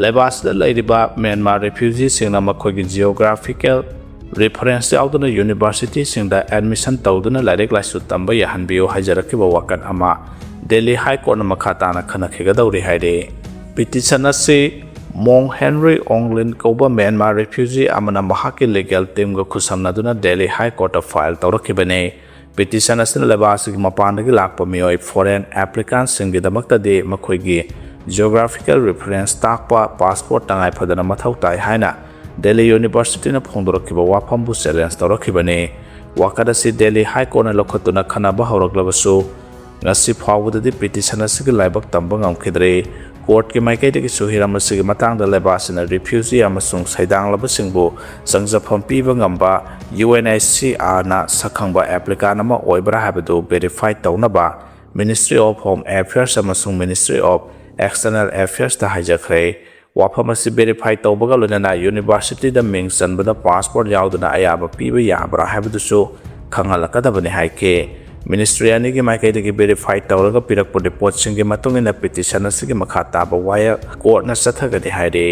ꯂꯩꯕꯥꯛ ꯑꯁꯤꯗ ꯂꯩꯔꯤꯕ ꯃ꯭ꯌꯥꯟꯃꯥꯔ ꯔꯤꯐ꯭ꯌꯨꯖꯤꯁꯤꯡꯅ ꯃꯈꯣꯏꯒꯤ ꯖꯤꯑꯣꯒ꯭ꯔꯥꯐꯤꯀꯦꯜ ꯔꯤꯐꯔꯦꯟꯁ ꯌꯥꯎꯗꯅ ꯌꯨꯅꯤꯚꯔꯁꯤꯇꯤꯁꯤꯡꯗ ꯑꯦꯗꯃꯤꯁꯟ ꯇꯧꯗꯨꯅ ꯂꯥꯏꯔꯤꯛ ꯂꯥꯏꯁꯨ ꯇꯝꯕ ꯌꯥꯍꯟꯕꯤꯌꯨ ꯍꯥꯏꯖꯔꯛꯈꯤꯕ ꯋꯥꯀꯠ ꯑꯃ ꯗꯦꯜꯂꯤ ꯍꯥꯏ ꯀꯣꯔꯠꯅ ꯃꯈꯥ ꯇꯥꯅ ꯈꯟꯅꯈꯤꯒꯗꯧꯔꯤ ꯍꯥꯏꯔꯤ꯫ ꯄꯤꯇꯤꯁꯟ ꯑꯁꯤ ꯃꯣꯡ ꯍꯦꯟꯔꯤ ꯑꯣꯡꯂꯤꯟ ꯀꯧꯕ ꯃ꯭ꯌꯥꯟꯃꯥꯔ ꯔꯤꯐ꯭ꯌꯨꯖꯤ ꯑꯃꯅ ꯃꯍꯥꯛꯀꯤ ꯂꯤꯒꯦꯜ ꯇꯤꯝꯒ ꯈꯨꯠꯁꯝꯅꯗꯨꯅ ꯗꯦꯜꯂꯤ ꯍꯥꯏ ꯀꯣꯔꯠꯇ ꯐꯥꯏꯜ ꯇꯧꯔꯛꯈꯤꯕꯅꯤ꯫ ꯄꯤꯇꯤꯁꯟ ꯑꯁꯤꯅ ꯂꯩꯕꯥꯛ ꯑꯁꯤꯒꯤ ꯃꯄꯥꯟꯗꯒꯤ ꯂꯥꯛꯄ ꯃꯤꯑꯣꯏ, ꯐꯣꯔꯦꯟ ꯑꯦꯄ꯭ꯂꯤꯀꯥꯟꯁꯤꯡꯒꯤꯗꯃꯛꯇꯗꯤ ꯃꯈꯣꯏꯒꯤ ꯖꯤꯑꯣꯒ꯭ꯔꯥꯐꯤꯀꯦꯜ ꯔꯤꯐꯔꯦꯟꯁ ꯇꯥꯛꯄ ꯄꯥꯁꯄꯣꯔꯠ ꯇꯉꯥꯏ ꯐꯗꯅ ꯃꯊꯧ ꯇꯥꯏ ꯍꯥꯏꯅ ꯗꯦꯜꯂꯤ ꯌꯨꯅꯤꯚꯔꯁꯤꯇꯤꯅ ꯐꯣꯡꯗꯣꯔꯛꯈꯤꯕ ꯋꯥꯐꯝꯕꯨ ꯆꯦꯂꯦꯟꯖ ꯇꯧꯔꯛꯈꯤꯕꯅꯤ꯫ ꯋꯥꯀꯠ ꯑꯁꯤ ꯗꯦꯜꯂꯤ ꯍꯥꯏ ꯀꯣꯔꯠꯅ ꯂꯧꯈꯠꯇꯨꯅ ꯈꯟꯅꯕ ꯍꯧꯔꯛꯂꯕꯁꯨ, ꯉꯁꯤ ꯐꯥꯎꯕꯗꯗꯤ ꯄꯤꯇꯤꯁꯟ ꯑꯁꯤꯒꯤ ꯂꯥꯏꯕꯛ ꯇꯝꯕ ꯉꯝꯈꯤꯗ꯭ꯔꯤ꯫ ꯀꯣꯔꯠꯀꯤ ꯃꯥꯏꯀꯩꯗꯒꯤꯁꯨ ꯍꯤꯔꯝ ꯑꯁꯤꯒꯤ ꯃꯇꯥꯡꯗ ꯂꯩꯕꯥꯛ ꯑꯁꯤꯅ ꯔꯤꯐ꯭ꯌꯨꯖꯤ ꯑꯃꯁꯨꯡ ꯁꯩꯗꯥꯡꯂꯕꯁꯤꯡꯕꯨ ꯆꯪꯖꯐꯝ ꯄꯤꯕ ꯉꯝꯕ U N H C ꯑꯥꯔꯅ ꯁꯛꯈꯪꯕ applicant ꯑꯃ ꯑꯣꯏꯕ꯭ꯔꯥ ꯍꯥꯏꯕꯗꯨ ꯚꯦꯔꯤꯐꯥꯏ ꯇꯧꯅꯕ ꯃꯤꯅꯤꯁꯇ꯭ꯔꯤ ꯑꯣꯐ ꯍꯣꯝ ꯑꯦꯐꯤꯌꯔꯁ ꯑꯃꯁꯨꯡ ꯃꯤꯅꯤꯁꯇ꯭ꯔꯤ ꯑꯣꯐ ꯑꯦꯛꯁꯇꯔꯅꯦꯜ ꯑꯦꯐꯤꯌꯔꯁꯇ ꯍꯥꯏꯖꯈ꯭ꯔꯦ꯫ ꯋꯥꯐꯝ ꯑꯁꯤ ꯚꯦꯔꯤꯐꯥꯏ ꯇꯧꯕꯒ ꯂꯣꯏꯅꯅ ꯌꯨꯅꯤꯚꯔꯁꯤꯇꯤꯗ ꯃꯤꯡ ꯆꯟꯕꯗ ꯄꯥꯁꯄꯣꯔꯠ ꯌꯥꯎꯗꯅ ꯑꯌꯥꯕ ꯄꯤꯕ ꯌꯥꯕ꯭ꯔꯥ ꯍꯥꯏꯕꯗꯨꯁꯨ ꯈꯪꯍꯜꯂꯛꯀꯗꯕꯅꯤ ꯍꯥꯏꯈꯤ꯫ ꯃꯤꯅꯤꯁꯇ꯭ꯔꯤ ꯑꯅꯤꯒꯤ ꯃꯥꯏꯀꯩꯗꯒꯤ ꯚꯦꯔꯤꯐꯥꯏ ꯇꯧꯔꯒ ꯄꯤꯔꯛꯄ ꯔꯤꯄꯣꯔꯠꯁꯤꯡꯒꯤ ꯃꯇꯨꯡ ꯏꯟꯅ ꯄꯤꯇꯤꯁꯟ ꯑꯁꯤꯒꯤ ꯃꯈꯥ ꯇꯥꯕ ꯋꯥꯌꯦꯜ ꯀꯣꯔꯠꯅ ꯆꯠꯊꯒꯅꯤ ꯍꯥꯏꯔꯤ꯫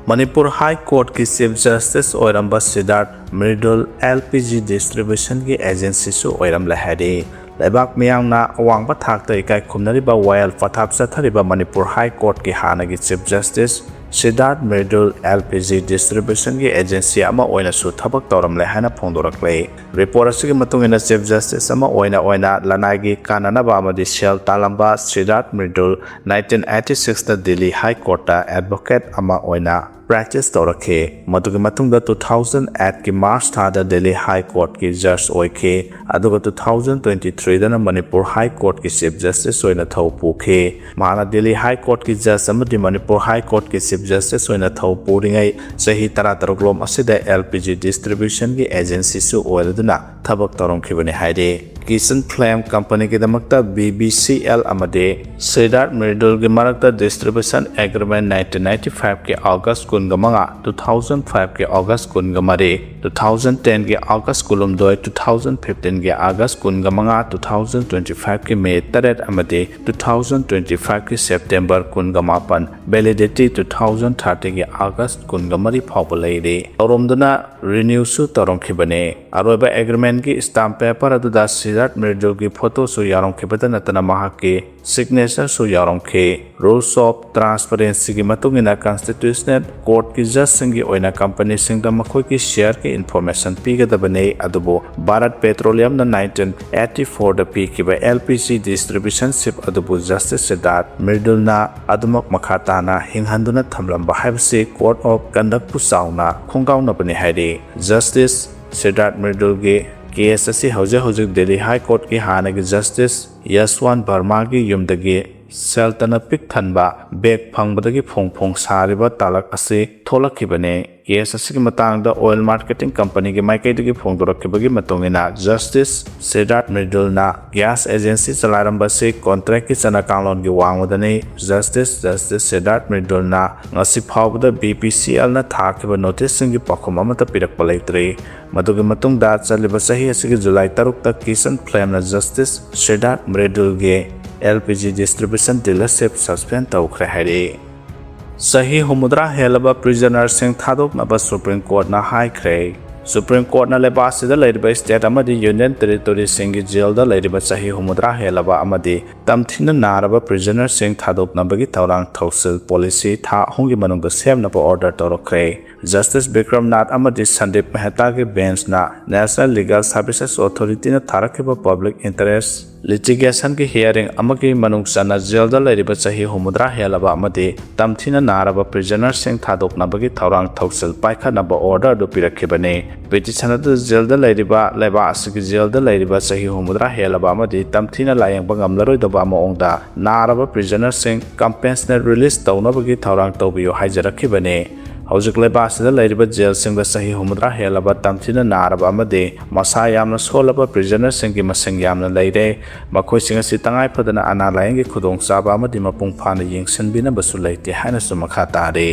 ꯃꯅꯤꯄꯨꯔ ꯍꯥꯏ ꯀꯣꯔꯠꯀꯤ ꯆꯤꯐ ꯖꯁꯇꯤꯁ ꯑꯣꯏꯔꯝꯕ ꯁꯤꯗꯥꯔꯊ ꯃ꯭ꯔꯤꯗꯨꯜ ꯑꯦꯜ ꯄꯤ ꯖꯤ ꯗꯤꯁꯇ꯭ꯔꯤꯕ꯭ꯌꯨꯁꯟꯒꯤ ꯑꯦꯖꯦꯟꯁꯤꯁꯨ ꯑꯣꯏꯔꯝꯂꯦ ꯍꯥꯏꯔꯤ꯫ ꯂꯩꯕꯥꯛ ꯃꯤꯌꯥꯝꯅ ꯑꯋꯥꯡꯕ ꯊꯥꯛꯇ ꯏꯀꯥꯏ ꯈꯨꯝꯅꯔꯤꯕ ꯋꯥꯌꯦꯜ ꯄꯊꯥꯞ ꯆꯠꯊꯔꯤꯕ ꯃꯅꯤꯄꯨꯔ ꯍꯥꯏ ꯀꯣꯔꯠꯀꯤ ꯍꯥꯟꯅꯒꯤ chief justice Siddharth Mridul L P G ꯗꯤꯁꯇ꯭ꯔꯤꯕ꯭ꯌꯨꯁꯟꯒꯤ ꯑꯦꯖꯦꯟꯁꯤ ꯑꯃ ꯑꯣꯏꯅꯁꯨ ꯊꯕꯛ ꯇꯧꯔꯝꯂꯦ ꯍꯥꯏꯅ ꯐꯣꯡꯗꯣꯔꯛꯂꯦ꯫ ꯔꯤꯄꯣꯔꯠ ꯑꯁꯤꯒꯤ ꯃꯇꯨꯡ ꯏꯟꯅ, ꯆꯤꯐ ꯖꯁꯇꯤꯁ ꯑꯃ ꯑꯣꯏꯅ ꯑꯣꯏꯅ ꯂꯅꯥꯏꯒꯤ ꯀꯥꯟꯅꯅꯕ ꯑꯃꯗꯤ ꯁꯦꯜ ꯇꯥꯜꯂꯝꯕ ꯁꯤꯗꯥꯔꯠ ꯃ꯭ꯔꯤꯗꯨꯜ ꯅꯥꯏꯟꯇꯤꯟ ꯑꯩꯠꯇꯤ ꯁꯤꯛꯁꯇ ꯗꯤꯜꯂꯤ ꯍꯥꯏ ꯀꯣꯔꯠꯇ ꯑꯦꯗꯚꯣꯀꯦꯠ ꯑꯃ ꯑꯣꯏꯅ ꯄ꯭ꯔꯦꯛꯇꯤꯁ ꯇꯧꯔꯛꯈꯤ꯫ ꯃꯗꯨꯒꯤ ꯃꯇꯨꯡꯗ ꯇꯨ ꯊꯥꯎꯖꯟ ꯑꯩꯠꯀꯤ ꯃꯥꯔꯆ ꯊꯥꯗ ꯗꯤꯜꯂꯤ ꯍꯥꯏ ꯀꯣꯔꯠꯀꯤ ꯖꯖ ꯑꯣꯏꯈꯤ꯫ ꯑꯗꯨꯒ two thousand twenty ꯊ꯭ꯔꯤꯗꯅ Manipur high ꯀꯣꯔꯠꯀꯤ chief justice ꯑꯣꯏꯅ ꯊꯧ ꯄꯨꯈꯤ꯫ ꯃꯍꯥꯛꯅ ꯗꯤꯜꯂꯤ ꯍꯥꯏ ꯀꯣꯔꯠꯀꯤ ꯖꯖ ꯑꯃꯗꯤ ꯃꯅꯤꯄꯨꯔ ꯍꯥꯏ ꯀꯣꯔꯠꯀꯤ ꯆꯤꯐ ꯖꯁꯇꯤꯁ ꯑꯣꯏꯅ ꯊꯧ ꯄꯨꯔꯤꯉꯩ ꯆꯍꯤ ꯇꯔꯥꯇꯔꯨꯛ ꯂꯣꯝ ꯑꯁꯤꯗ ꯑꯦꯜ ꯄꯤ ꯖꯤ ꯗꯤꯁꯇ꯭ꯔꯤꯕ꯭ꯌꯨꯁꯟꯒꯤ ꯑꯦꯖꯦꯟꯁꯤꯁꯨ ꯑꯣꯏꯔꯗꯨꯅ ꯊꯕꯛ ꯇꯧꯔꯝꯈꯤꯕꯅꯤ ꯍꯥꯏꯔꯤ꯫ ꯀꯤꯁꯟ ꯐꯤꯜꯝ ꯀꯝꯄꯅꯤꯒꯤꯗꯃꯛꯇ ꯕꯤ ꯕꯤ ꯁꯤ ꯑꯦꯜ ꯑꯃꯗꯤ ꯁꯤꯗꯥꯔꯠ ꯃ꯭ꯔꯤꯗꯨꯜꯒꯤ ꯃꯔꯛꯇ ꯗꯤꯁꯇ꯭ꯔꯤꯕ꯭ꯌꯨꯁꯟ ꯑꯦꯒ꯭ꯔꯤꯃꯦꯟ ꯅꯥꯏꯟꯇꯤꯟ ꯅꯥꯏꯟꯇꯤ ꯐꯥꯏꯚꯀꯤ ꯑꯣꯒꯁ ꯀꯨꯟꯒ ꯃꯉꯥ, ꯇꯨ ꯊꯥꯎꯖꯟ ꯐꯥꯏꯚꯀꯤ ꯑꯣꯒꯁ ꯀꯨꯟꯒ ꯃꯔꯤ, ꯇꯨ ꯊꯥꯎꯖꯟ ꯇꯦꯟꯒꯤ ꯑꯣꯒꯁ ꯀꯨꯟꯍꯨꯝꯗꯣꯏ, ꯇꯨ ꯊꯥꯎꯖꯟ ꯐꯤꯐꯇꯤꯟꯒꯤ ꯑꯣꯒꯁ ꯀꯨꯟꯒ ꯃꯉꯥ, ꯇꯨ ꯊꯥꯎꯖꯟ ꯇ꯭ꯋꯦꯟꯇꯤ ꯐꯥꯏꯚꯀꯤ ꯃꯦ ꯇꯔꯦꯠ ꯑꯃꯗꯤ ꯇꯨ ꯊꯥꯎꯖꯟ ꯇ꯭ꯋꯦꯟꯇꯤ ꯐꯥꯏꯚꯀꯤ ꯁꯦꯞꯇꯦꯝꯕꯔ ꯀꯨꯟꯒ ꯃꯥꯄꯟ, validity ꯇꯨ ꯊꯥꯎꯖꯟ ꯊꯥꯔꯇꯤꯒꯤ ꯑꯣꯒꯁ ꯀꯨꯟꯒ ꯃꯔꯤ ꯐꯥꯎꯕ ꯂꯩꯔꯤ꯫ ꯇꯧꯔꯝꯗꯨꯅ ꯔꯤꯅ꯭ꯌꯨꯁꯨ ꯇꯧꯔꯝꯈꯤꯕꯅꯤ꯫ ꯑꯔꯣꯏꯕ ꯑꯦꯒ꯭ꯔꯤꯃꯦꯟꯒꯤ ꯁ꯭ꯇꯥꯝ ꯄꯦꯄꯔ ꯑꯗꯨꯗ ꯁꯤꯗꯥꯔꯠ ꯃ꯭ꯔꯤꯗꯨꯜꯒꯤ ꯐꯣꯇꯣꯁꯨ ꯌꯥꯎꯔꯝꯈꯤꯕꯇ ꯅꯠꯇꯅ ꯃꯍꯥꯛꯀꯤ ꯁꯤꯒꯅꯦꯆꯔꯁꯨ ꯌꯥꯎꯔꯝꯈꯤ꯫ ꯔꯨꯜꯁ ꯑꯣꯐ ꯇ꯭ꯔꯥꯟꯁꯄꯔꯦꯟꯁꯤꯒꯤ ꯃꯇꯨꯡ ꯏꯟꯅ ꯀꯟꯁꯇꯤꯇ꯭ꯌꯨꯁꯅꯦꯜ ꯀꯣꯔꯠꯀꯤ ꯖꯖꯁꯤꯡꯒꯤ ꯑꯣꯏꯅ ꯀꯝꯄꯅꯤꯁꯤꯡꯗ ꯃꯈꯣꯏꯒꯤ ꯁꯤꯌꯔꯒꯤ ꯏꯟꯐꯣꯔꯃꯦꯁꯟ ꯄꯤꯒꯗꯕꯅꯤ, ꯑꯗꯨꯕꯨ ꯚꯥꯔꯠ ꯄꯦꯇ꯭ꯔꯣꯂꯤꯌꯝꯅ ꯅꯥꯏꯟꯇꯤꯟ ꯑꯩꯠꯇꯤ ꯐꯣꯔꯗ ꯄꯤꯈꯤꯕ ꯑꯦꯜ ꯄꯤ ꯖꯤ ꯗꯤꯁꯇ꯭ꯔꯤꯕ꯭ꯌꯨꯁꯟꯁꯤꯞ ꯑꯗꯨꯕꯨ ꯖꯁꯇꯤꯁ ꯁꯤꯗꯥꯔꯠ ꯃ꯭ꯔꯤꯗꯨꯜꯅ ꯑꯗꯨꯃꯛ ꯃꯈꯥ ꯇꯥꯅ ꯍꯤꯡꯍꯟꯗꯨꯅ ꯊꯝꯂꯝꯕ ꯍꯥꯏꯕꯁꯤ ꯀꯣꯔꯠ ꯑꯣꯐ ꯀꯟꯗꯛꯄꯨ ꯆꯥꯎꯅ ꯈꯣꯡꯒꯥꯎꯅꯕꯅꯤ ꯍꯥꯏꯔꯤ꯫ ꯖꯁꯇꯤꯁ ꯁꯤꯗꯥꯔꯠ ꯃ꯭ꯔꯤꯗꯨꯜꯒꯤ ꯀꯦꯁ ꯑꯁꯤ ꯍꯧꯖꯤꯛ ꯍꯧꯖꯤꯛ ꯗꯤꯜꯂꯤ ꯍꯥꯏ ꯀꯣꯔꯠꯀꯤ ꯍꯥꯟꯅꯒꯤ ꯖꯁꯇꯤꯁ ꯌꯁꯋꯥꯟ ꯚꯔꯃꯥꯒꯤ ꯌꯨꯝꯗꯒꯤ ꯁꯦꯜꯇꯅ ꯄꯤꯛ ꯊꯟꯕ ꯕꯦꯒ ꯐꯪꯕꯗꯒꯤ ꯐꯣꯡ ꯐꯣꯡ ꯁꯥꯔꯤꯕ ꯇꯥꯂꯛ ꯑꯁꯤ ꯊꯣꯛꯂꯛꯈꯤꯕꯅꯤ꯫ ꯀꯦꯁ ꯑꯁꯤꯒꯤ ꯃꯇꯥꯡꯗ ꯑꯣꯏꯜ ꯃꯥꯔꯀꯦꯇꯤꯡ ꯀꯝꯄꯅꯤꯒꯤ ꯃꯥꯏꯀꯩꯗꯒꯤ ꯐꯣꯡꯗꯣꯔꯛꯈꯤꯕꯒꯤ ꯃꯇꯨꯡ ꯏꯟꯅ, ꯖꯁꯇꯤꯁ ꯁꯤꯗꯥꯔꯠ ꯃ꯭ꯔꯤꯗꯨꯜꯅ ꯒ꯭ꯌꯥꯁ ꯑꯦꯖꯦꯟꯁꯤ ꯆꯂꯥꯏꯔꯝꯕꯁꯤ ꯀꯣꯟꯇ꯭ꯔꯦꯛꯀꯤ ꯆꯠꯅ ꯀꯥꯡꯂꯣꯟꯒꯤ ꯋꯥꯡꯃꯗꯅꯤ꯫ ꯖꯁꯇꯤꯁ, ꯖꯁꯇꯤꯁ ꯁꯤꯗꯥꯔꯠ ꯃ꯭ꯔꯤꯗꯨꯜꯅ ꯉꯁꯤ ꯐꯥꯎꯕꯗ ꯕꯤ ꯄꯤ ꯁꯤ ꯑꯦꯜꯅ ꯊꯥꯈꯤꯕ ꯅꯣꯇꯤꯁꯁꯤꯡꯒꯤ ꯄꯥꯎꯈꯨꯝ ꯑꯃꯠꯇ ꯄꯤꯔꯛꯄ ꯂꯩꯇ꯭ꯔꯤ꯫ ꯃꯗꯨꯒꯤ ꯃꯇꯨꯡꯗ ꯆꯠꯂꯤꯕ ꯆꯍꯤ ꯑꯁꯤꯒꯤ ꯖꯨꯂꯥꯏ ꯇꯔꯨꯛꯇ ꯀꯤꯁꯟ ꯐꯤꯜꯝꯅ ꯖꯁꯇꯤꯁ ꯁꯤꯗꯥꯔꯠ ꯃ꯭ꯔꯤꯗꯨꯜꯒꯤ L P G distribution dealership suspend ꯇꯧꯈ꯭ꯔꯦ ꯍꯥꯏꯔꯤ꯫ ꯆꯍꯤ ꯍꯨꯝꯐꯨꯇꯔꯥ ꯍꯦꯜꯂꯕ ꯄ꯭ꯔꯤꯖꯅꯔꯁꯤꯡ ꯊꯥꯗꯣꯛꯅꯕ ꯁꯨꯄ꯭ꯔꯤꯝ ꯀꯣꯔꯠꯅ ꯍꯥꯏꯈ꯭ꯔꯦ꯫ ꯁꯨꯄ꯭ꯔꯤꯝ ꯀꯣꯔꯠꯅ ꯂꯩꯕꯥꯛ ꯑꯁꯤꯗ ꯂꯩꯔꯤꯕ ꯁ꯭ꯇꯦꯠ ꯑꯃꯗꯤ ꯌꯨꯅꯤꯌꯟ ꯇꯦꯔꯤꯇꯣꯔꯤꯁꯤꯡꯒꯤ ꯖꯦꯜꯗ ꯂꯩꯔꯤꯕ ꯆꯍꯤ ꯍꯨꯝꯐꯨꯇꯔꯥ ꯍꯦꯜꯂꯕ ꯑꯃꯗꯤ ꯇꯝꯊꯤꯅ ꯅꯥꯔꯕ ꯄ꯭ꯔꯤꯖꯅꯔꯁꯤꯡ ꯊꯥꯗꯣꯛꯅꯕꯒꯤ ꯊꯧꯔꯥꯡ ꯊꯧꯁꯤꯜ ꯄꯣꯂꯤꯁꯤ ꯊꯥ ꯑꯍꯨꯝꯒꯤ ꯃꯅꯨꯡꯗ ꯁꯦꯝꯅꯕ ꯑꯣꯔꯗꯔ ꯇꯧꯔꯛꯈ꯭ꯔꯦ꯫ ꯖꯁꯇꯤꯁ ꯕꯤꯀ꯭ꯔꯝꯅꯥꯊ ꯑꯃꯗꯤ Sandeep ꯃꯦꯍꯇꯥꯒꯤ ꯕꯦꯟꯆꯅ National Legal Services Authority ꯅ ꯊꯥꯔꯛꯈꯤꯕ ꯄꯕ꯭ꯂꯤꯛ ꯏꯟꯇꯔꯦꯁ ꯂꯤꯇꯤꯒꯦꯁꯟꯒꯤ ꯍꯤꯌꯥꯔꯤꯡ ꯑꯃꯒꯤ ꯃꯅꯨꯡ ꯆꯟꯅ ꯖꯦꯜꯗ ꯂꯩꯔꯤꯕ ꯆꯍꯤ ꯍꯨꯝꯐꯨꯇꯔꯥ ꯍꯦꯜꯂꯕ ꯑꯃꯗꯤ ꯇꯝꯊꯤꯅ ꯅꯥꯔꯕ ꯄ꯭ꯔꯤꯖꯅꯔꯁꯤꯡ ꯊꯥꯗꯣꯛꯅꯕꯒꯤ ꯊꯧꯔꯥꯡ ꯊꯧꯁꯤꯜ ꯄꯥꯏꯈꯠꯅꯕ ꯑꯣꯔꯗꯔ ꯑꯗꯨ ꯄꯤꯔꯛꯈꯤꯕꯅꯤ꯫ ꯄꯤꯇꯤꯁꯟ ꯑꯗꯨꯗ ꯖꯦꯜꯗ ꯂꯩꯔꯤꯕ, ꯂꯩꯕꯥꯛ ꯑꯁꯤꯒꯤ ꯖꯦꯜꯗ ꯂꯩꯔꯤꯕ ꯆꯍꯤ ꯍꯨꯝꯐꯨꯇꯔꯥ ꯍꯦꯜꯂꯕ ꯑꯃꯗꯤ ꯇꯝꯊꯤꯅ ꯂꯥꯌꯦꯡꯕ ꯉꯝꯂꯔꯣꯏꯗꯕ ꯃꯑꯣꯡꯗ ꯅꯥꯔꯕ ꯄ꯭ꯔꯤꯖꯅꯔꯁꯤꯡ ꯀꯝꯄꯦꯟꯁꯦꯁꯟ ꯔꯤꯂꯤꯁ ꯇꯧꯅꯕꯒꯤ ꯊꯧꯔꯥꯡ ꯇꯧꯕꯤꯌꯨ ꯍꯥꯏꯖꯔꯛꯈꯤꯕꯅꯤ꯫ ꯍꯧꯖꯤꯛ ꯂꯩꯕꯥꯛ ꯑꯁꯤꯗ ꯂꯩꯔꯤꯕ ꯖꯦꯜꯁꯤꯡꯗ ꯆꯍꯤ ꯍꯨꯝꯐꯨꯇꯔꯥ ꯍꯦꯜꯂꯕ ꯇꯝꯊꯤꯅ ꯅꯥꯔꯕ ꯑꯃꯗꯤ ꯃꯁꯥ ꯌꯥꯝꯅ ꯁꯣꯜꯂꯕ ꯄ꯭ꯔꯤꯖꯅꯔꯁꯤꯡꯒꯤ ꯃꯁꯤꯡ ꯌꯥꯝꯅ ꯂꯩꯔꯦ꯫ ꯃꯈꯣꯏꯁꯤꯡ ꯑꯁꯤ ꯇꯉꯥꯏ ꯐꯗꯅ ꯑꯅꯥ ꯂꯥꯌꯦꯡꯒꯤ ꯈꯨꯗꯣꯡꯆꯥꯕ ꯑꯃꯗꯤ ꯃꯄꯨꯡ ꯐꯥꯅ ꯌꯦꯡꯁꯤꯟꯕꯤꯅꯕꯁꯨ ꯂꯩꯇꯦ ꯍꯥꯏꯅꯁꯨ ꯃꯈꯥ ꯇꯥꯔꯤ꯫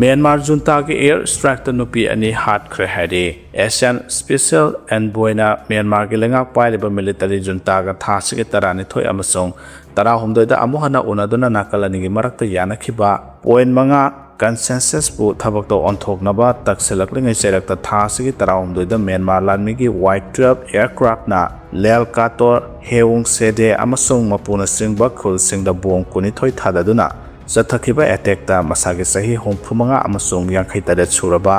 ꯃ꯭ꯌꯥꯟꯃꯥꯔ ꯖꯨꯟꯇꯥꯒꯤ ꯑꯦꯌꯔ ꯁ꯭ꯇ꯭ꯔꯥꯏꯛꯇ ꯅꯨꯄꯤ ꯑꯅꯤ ꯍꯥꯠꯈ꯭ꯔꯦ ꯍꯥꯏꯔꯤ꯫ ꯑꯦꯁꯤꯌꯥꯟ ꯁ꯭ꯄꯦꯁꯤꯌꯦꯜ ꯑꯦꯟꯚꯣꯏꯅ ꯃ꯭ꯌꯥꯟꯃꯥꯔꯒꯤ ꯂꯩꯉꯥꯛ ꯄꯥꯏꯔꯤꯕ ꯃꯤꯂꯤꯇꯔꯤ ꯖꯨꯟꯇꯥꯒ ꯊꯥꯁꯤꯒꯤ ꯇꯔꯥꯅꯤꯊꯣꯏ ꯑꯃꯁꯨꯡ ꯇꯔꯥꯍꯨꯝꯗꯣꯏꯗ ꯑꯃꯨꯛ ꯍꯟꯅ ꯎꯅꯗꯨꯅ ꯅꯥꯀꯜ ꯑꯅꯤꯒꯤ ꯃꯔꯛꯇ ꯌꯥꯅꯈꯤꯕ ꯄꯣꯏꯟ ꯃꯉꯥ ꯀꯟꯁꯦꯟꯁꯁꯄꯨ ꯊꯕꯛꯇ ꯑꯣꯟꯊꯣꯛꯅꯕ ꯇꯛꯁꯤꯜꯂꯛꯂꯤꯉꯩ ꯆꯩꯔꯛꯇ ꯊꯥ ꯑꯁꯤꯒꯤ ꯇꯔꯥꯍꯨꯝꯗꯣꯏꯗ ꯃ꯭ꯌꯥꯟꯃꯥꯔ ꯂꯥꯟꯃꯤꯒꯤ ꯋꯥꯏ ꯇꯨꯋꯦꯜꯐ ꯑꯦꯌꯔꯀ꯭ꯔꯥꯐꯅ ꯂꯦꯜ ꯀꯥꯇꯣꯔ, ꯍꯦꯎꯡ ꯁꯦꯗꯦ ꯑꯃꯁꯨꯡ ꯃꯄꯨꯅꯆꯤꯡꯕ ꯈꯨꯜꯁꯤꯡꯗ ꯕꯣꯝ ꯀꯨꯟꯅꯤꯊꯣꯏ ꯊꯥꯗꯗꯨꯅ ꯆꯠꯊꯈꯤꯕ ꯑꯦꯇꯦꯛꯇ ꯃꯁꯥꯒꯤ ꯆꯍꯤ ꯍꯨꯝꯐꯨ ꯃꯉꯥ ꯑꯃꯁꯨꯡ ꯌꯥꯡꯈꯩ ꯇꯔꯦꯠ ꯁꯨꯔꯕ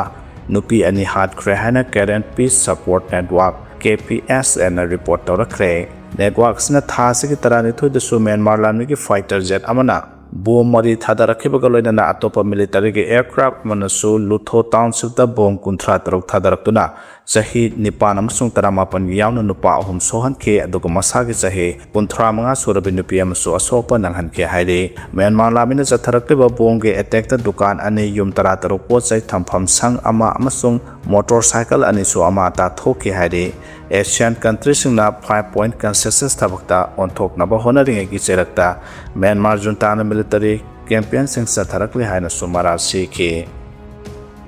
ꯅꯨꯄꯤ ꯑꯅꯤ ꯍꯥꯠꯈ꯭ꯔꯦ ꯍꯥꯏꯅ Karen Peace Support Network, K P S ꯑꯦꯟꯅ report ꯇꯧꯔꯛꯈ꯭ꯔꯦ꯫ Network ꯑꯁꯤꯅ ꯊꯥ ꯑꯁꯤꯒꯤ ꯇꯔꯥꯅꯤꯊꯣꯏꯗꯁꯨ ꯃ꯭ꯌꯥꯟꯃꯥꯔ ꯂꯥꯟꯃꯤꯒꯤ ꯐꯥꯏꯇꯔ ꯖꯦꯠ ꯑꯃꯅ ꯕꯣꯝ ꯃꯔꯤ ꯊꯥꯗꯔꯛꯈꯤꯕꯒ ꯂꯣꯏꯅꯅ ꯑꯇꯣꯞꯄ ꯃꯤꯂꯤꯇꯔꯤꯒꯤ ꯑꯦꯌꯔꯀ꯭ꯔꯥꯐ ꯑꯃꯅꯁꯨ ꯂꯨꯊꯣ ꯇꯥꯎꯟꯁꯤꯞꯇ ꯕꯣꯝ ꯀꯨꯟꯊ꯭ꯔꯥ ꯇꯔꯨꯛ ꯊꯥꯗꯔꯛꯇꯨꯅ ꯆꯍꯤ ꯅꯤꯄꯥꯟ ꯑꯃꯁꯨꯡ ꯇꯔꯥꯃꯥꯄꯟꯒꯤ ꯌꯥꯎꯅ ꯅꯨꯄꯥ ꯑꯍꯨꯝ ꯁꯣꯛꯍꯟꯈꯤ, ꯑꯗꯨꯒ ꯃꯁꯥꯒꯤ ꯆꯍꯤ ꯀꯨꯟꯊ꯭ꯔꯥ ꯃꯉꯥ ꯁꯨꯔꯕꯤ ꯅꯨꯄꯤ ꯑꯃꯁꯨ ꯑꯁꯣꯛꯄ ꯅꯪꯍꯟꯈꯤ ꯍꯥꯏꯔꯤ꯫ ꯃ꯭ꯌꯥꯟꯃꯥꯔ ꯂꯥꯟꯃꯤꯅ ꯆꯠꯊꯔꯛꯂꯤꯕ ꯕꯣꯝꯒꯤ ꯑꯦꯇꯦꯛꯇ ꯗꯨꯀꯥꯟ ꯑꯅꯤ, ꯌꯨꯝ ꯇꯔꯥ ꯇꯔꯨꯛ, ꯄꯣꯠ ꯆꯩ ꯊꯝꯐꯝ ꯁꯪ ꯑꯃ ꯑꯃꯁꯨꯡ ꯃꯣꯇꯣꯔ ꯁꯥꯏꯀꯜ ꯑꯅꯤꯁꯨ ꯑꯃꯥꯡ ꯑꯇꯥ ꯊꯣꯛꯈꯤ ꯍꯥꯏꯔꯤ꯫ ꯑꯦꯁꯤꯌꯥꯟ ꯀꯟꯇ꯭ꯔꯤꯁꯤꯡꯅ ꯐꯥꯏꯚ ꯄꯣꯏꯟꯠ ꯀꯟꯁꯦꯟꯁꯁ ꯊꯕꯛꯇ ꯑꯣꯟꯊꯣꯛꯅꯕ ꯍꯣꯠꯅꯔꯤꯉꯩꯒꯤ ꯆꯩꯔꯛꯇ ꯃ꯭ꯌꯥꯟꯃꯥꯔ ꯖꯨꯟꯇꯥꯅ ꯃꯤꯂꯤꯇꯔꯤ ꯀꯦꯝꯄꯦꯟꯁꯤꯡ ꯆꯠꯊꯔꯛꯂꯤ ꯍꯥꯏꯅꯁꯨ ꯃꯔꯥꯜ ꯁꯤꯈꯤ꯫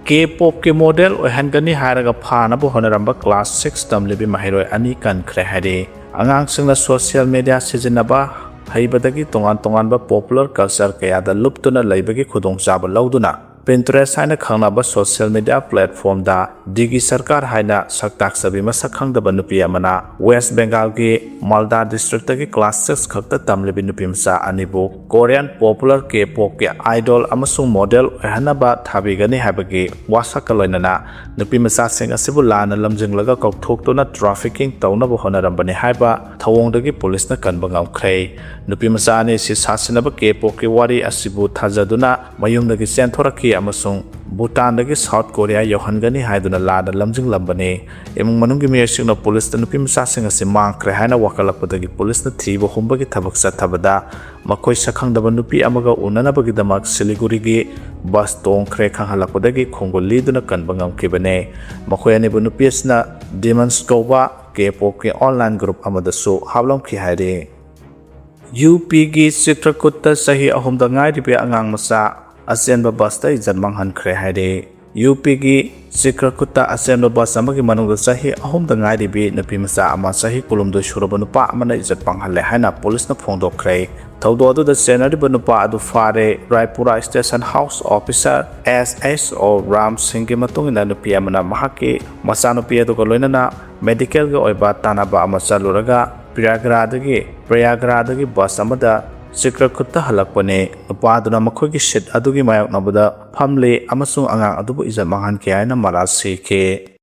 ꯀꯦ ꯄꯣꯞꯀꯤ ꯃꯣꯗꯦꯜ ꯑꯣꯏꯍꯟꯒꯅꯤ ꯍꯥꯏꯔꯒ ꯐꯥꯅꯕ ꯍꯣꯠꯅꯔꯝꯕ ꯀ꯭ꯂꯥꯁ ꯁꯤꯛꯁ ꯇꯝꯂꯤꯕꯤ ꯃꯍꯩꯔꯣꯏ ꯑꯅꯤ ꯀꯟꯈ꯭ꯔꯦ ꯍꯥꯏꯔꯤ꯫ ꯑꯉꯥꯡꯁꯤꯡꯅ ꯁꯣꯁꯤꯌꯦꯜ ꯃꯤꯗꯤꯌꯥ ꯁꯤꯖꯤꯟꯅꯕ ꯍꯩꯕꯗꯒꯤ ꯇꯣꯉꯥꯟ ꯇꯣꯉꯥꯟꯕ ꯄꯣꯄꯨꯂꯔ ꯀꯜꯆꯔ ꯀꯌꯥꯗ ꯂꯨꯞꯇꯨꯅ ꯂꯩꯕꯒꯤ ꯈꯨꯗꯣꯡꯆꯥꯕ ꯂꯧꯗꯨꯅ Pinterest ꯍꯥꯏꯅ ꯈꯪꯅꯕ social media platformꯗ ꯗꯤꯒꯤ ꯁꯔꯀꯥꯔ ꯍꯥꯏꯅ ꯁꯛꯇꯥꯛꯆꯕꯤ ꯃꯁꯛ ꯈꯪꯗꯕ ꯅꯨꯄꯤ ꯑꯃꯅ West Bengalꯒꯤ ꯃꯥꯜꯗꯥ districtꯇꯒꯤ class six ꯈꯛꯇ ꯇꯝꯂꯤꯕꯤ ꯅꯨꯄꯤ ꯃꯆꯥ ꯑꯅꯤꯕꯨ Korean popular K-popꯀꯤ idol ꯑꯃꯁꯨꯡ model ꯑꯣꯏꯍꯟꯅꯕ ꯊꯥꯕꯤꯒꯅꯤ ꯍꯥꯏꯕꯒꯤ ꯋꯥꯁꯛꯀ ꯂꯣꯏꯅꯅ ꯅꯨꯄꯤ ꯃꯆꯥꯁꯤꯡ ꯑꯁꯤꯕꯨ ꯂꯥꯟꯅ ꯂꯝꯖꯤꯡꯂꯒ ꯀꯧꯊꯣꯛꯇꯨꯅ trafficking ꯇꯧꯅꯕ ꯍꯣꯠꯅꯔꯝꯕꯅꯤ ꯍꯥꯏꯕ ꯊꯧꯑꯣꯡꯗꯒꯤ ꯄꯨꯂꯤꯁꯅ ꯀꯟꯕ ꯉꯝꯈ꯭ꯔꯦ꯫ ꯅꯨꯄꯤ ꯃꯆꯥ ꯑꯅꯤ ꯑꯁꯤ ꯁꯥꯁꯤꯟꯅꯕ K-popꯀꯤ ꯋꯥꯔꯤ ꯑꯁꯤꯕꯨ ꯊꯥꯖꯗꯨꯅ ꯃꯌꯨꯝꯗꯒꯤ ꯆꯦꯟꯊꯣꯔꯛꯈꯤ ꯑꯃꯁꯨꯡ ꯚꯨꯇꯥꯟꯗꯒꯤ ꯁꯥꯎꯠ ꯀꯣꯔꯤꯌꯥ ꯌꯧꯍꯟꯒꯅꯤ ꯍꯥꯏꯗꯨꯅ ꯂꯥꯟꯅ ꯂꯝꯖꯤꯡꯂꯝꯕꯅꯤ꯫ ꯏꯃꯨꯡ ꯃꯅꯨꯡꯒꯤ ꯃꯤꯑꯣꯏꯁꯤꯡꯅ ꯄꯨꯂꯤꯁꯇ ꯅꯨꯄꯤ ꯃꯆꯥꯁꯤꯡ ꯑꯁꯤ ꯃꯥꯡꯈ꯭ꯔꯦ ꯍꯥꯏꯅ ꯋꯥꯀꯠꯂꯛꯄꯗꯒꯤ ꯄꯨꯂꯤꯁꯅ ꯊꯤꯕ ꯍꯨꯝꯕꯒꯤ ꯊꯕꯛ ꯆꯠꯊꯕꯗ ꯃꯈꯣꯏ ꯁꯛꯈꯪꯗꯕ ꯅꯨꯄꯤ ꯑꯃꯒ ꯎꯅꯅꯕꯒꯤꯗꯃꯛ ꯁꯤꯂꯤꯒꯨꯔꯤꯒꯤ ꯕꯁ ꯇꯣꯡꯈ꯭ꯔꯦ ꯈꯪꯍꯜꯂꯛꯄꯗꯒꯤ ꯈꯣꯡꯒꯨꯜ ꯂꯤꯗꯨꯅ ꯀꯟꯕ ꯉꯝꯈꯤꯕꯅꯤ꯫ ꯃꯈꯣꯏ ꯑꯅꯤꯕꯨ ꯅꯨꯄꯤ ꯑꯁꯤꯅ Demons ꯀꯧꯕ K-popꯀꯤ online group ꯑꯃꯗꯁꯨ ꯍꯥꯞꯂꯝꯈꯤ ꯍꯥꯏꯔꯤ꯫ UPꯒꯤ ꯆꯤꯇ꯭ꯔꯀꯨꯠꯇ ꯆꯍꯤ ꯑꯍꯨꯝꯗ ꯉꯥꯏꯔꯤꯕꯤ ꯑꯉꯥꯡ ꯃꯆꯥ ꯑꯆꯦꯟꯕ ꯕꯁꯇ ꯏꯖꯠ ꯃꯥꯡꯍꯟꯈ꯭ꯔꯦ ꯍꯥꯏꯔꯤ꯫ UPꯒꯤ ꯆꯤꯇ꯭ꯔꯀꯨꯠꯇ ꯑꯆꯦꯟꯕ ꯕꯁ ꯑꯃꯒꯤ ꯃꯅꯨꯡꯗ ꯆꯍꯤ ꯑꯍꯨꯝꯗ ꯉꯥꯏꯔꯤꯕꯤ ꯅꯨꯄꯤ ꯃꯆꯥ ꯑꯃ ꯆꯍꯤ ꯀꯨꯟꯍꯨꯝꯗꯣꯏ ꯁꯨꯔꯕ ꯅꯨꯄꯥ ꯑꯃꯅ ꯏꯖꯠ ꯃꯥꯡꯍꯜꯂꯦ ꯍꯥꯏꯅ ꯄꯨꯂꯤꯁꯅ ꯐꯣꯡꯗꯣꯛꯈ꯭ꯔꯦ꯫ ꯊꯧꯗꯣꯛ ꯑꯗꯨꯗ ꯆꯦꯟꯅꯔꯤꯕ ꯅꯨꯄꯥ ꯑꯗꯨ ꯐꯥꯔꯦ꯫ ꯔꯥꯏꯄꯨꯔꯥ station house officer SHO Ram ꯁꯤꯡꯒꯤ ꯃꯇꯨꯡ ꯏꯟꯅ ꯅꯨꯄꯤ ꯑꯃꯅ ꯃꯍꯥꯛꯀꯤ ꯃꯆꯥꯅꯨꯄꯤ ꯑꯗꯨꯒ ꯂꯣꯏꯅꯅ ꯃꯦꯗꯤꯀꯦꯜꯒꯤ ꯑꯣꯏꯕ ꯇꯥꯟꯅꯕ ꯑꯃ ꯆꯠꯂꯨꯔꯒ ꯄ꯭ꯔꯌꯥꯒ꯭ꯔꯥꯗꯒꯤ ꯄ꯭ꯔꯌꯥꯒ꯭ꯔꯥꯗꯒꯤ ꯕꯁ ꯑꯃꯗ ꯆꯤꯇ꯭ꯔꯀꯨꯠꯇ ꯍꯜꯂꯛꯄꯅꯤ꯫ ꯅꯨꯄꯥ ꯑꯗꯨꯅ ꯃꯈꯣꯏꯒꯤ ꯁꯤꯠ ꯑꯗꯨꯒꯤ ꯃꯥꯌꯣꯛꯅꯕꯗ ꯐꯝꯂꯤ ꯑꯃꯁꯨꯡ ꯑꯉꯥꯡ ꯑꯗꯨꯕꯨ ꯏꯖꯠ ꯃꯥꯡꯍꯟꯈꯤ ꯍꯥꯏꯅ ꯃꯔꯥꯜ ꯁꯤꯈꯤ꯫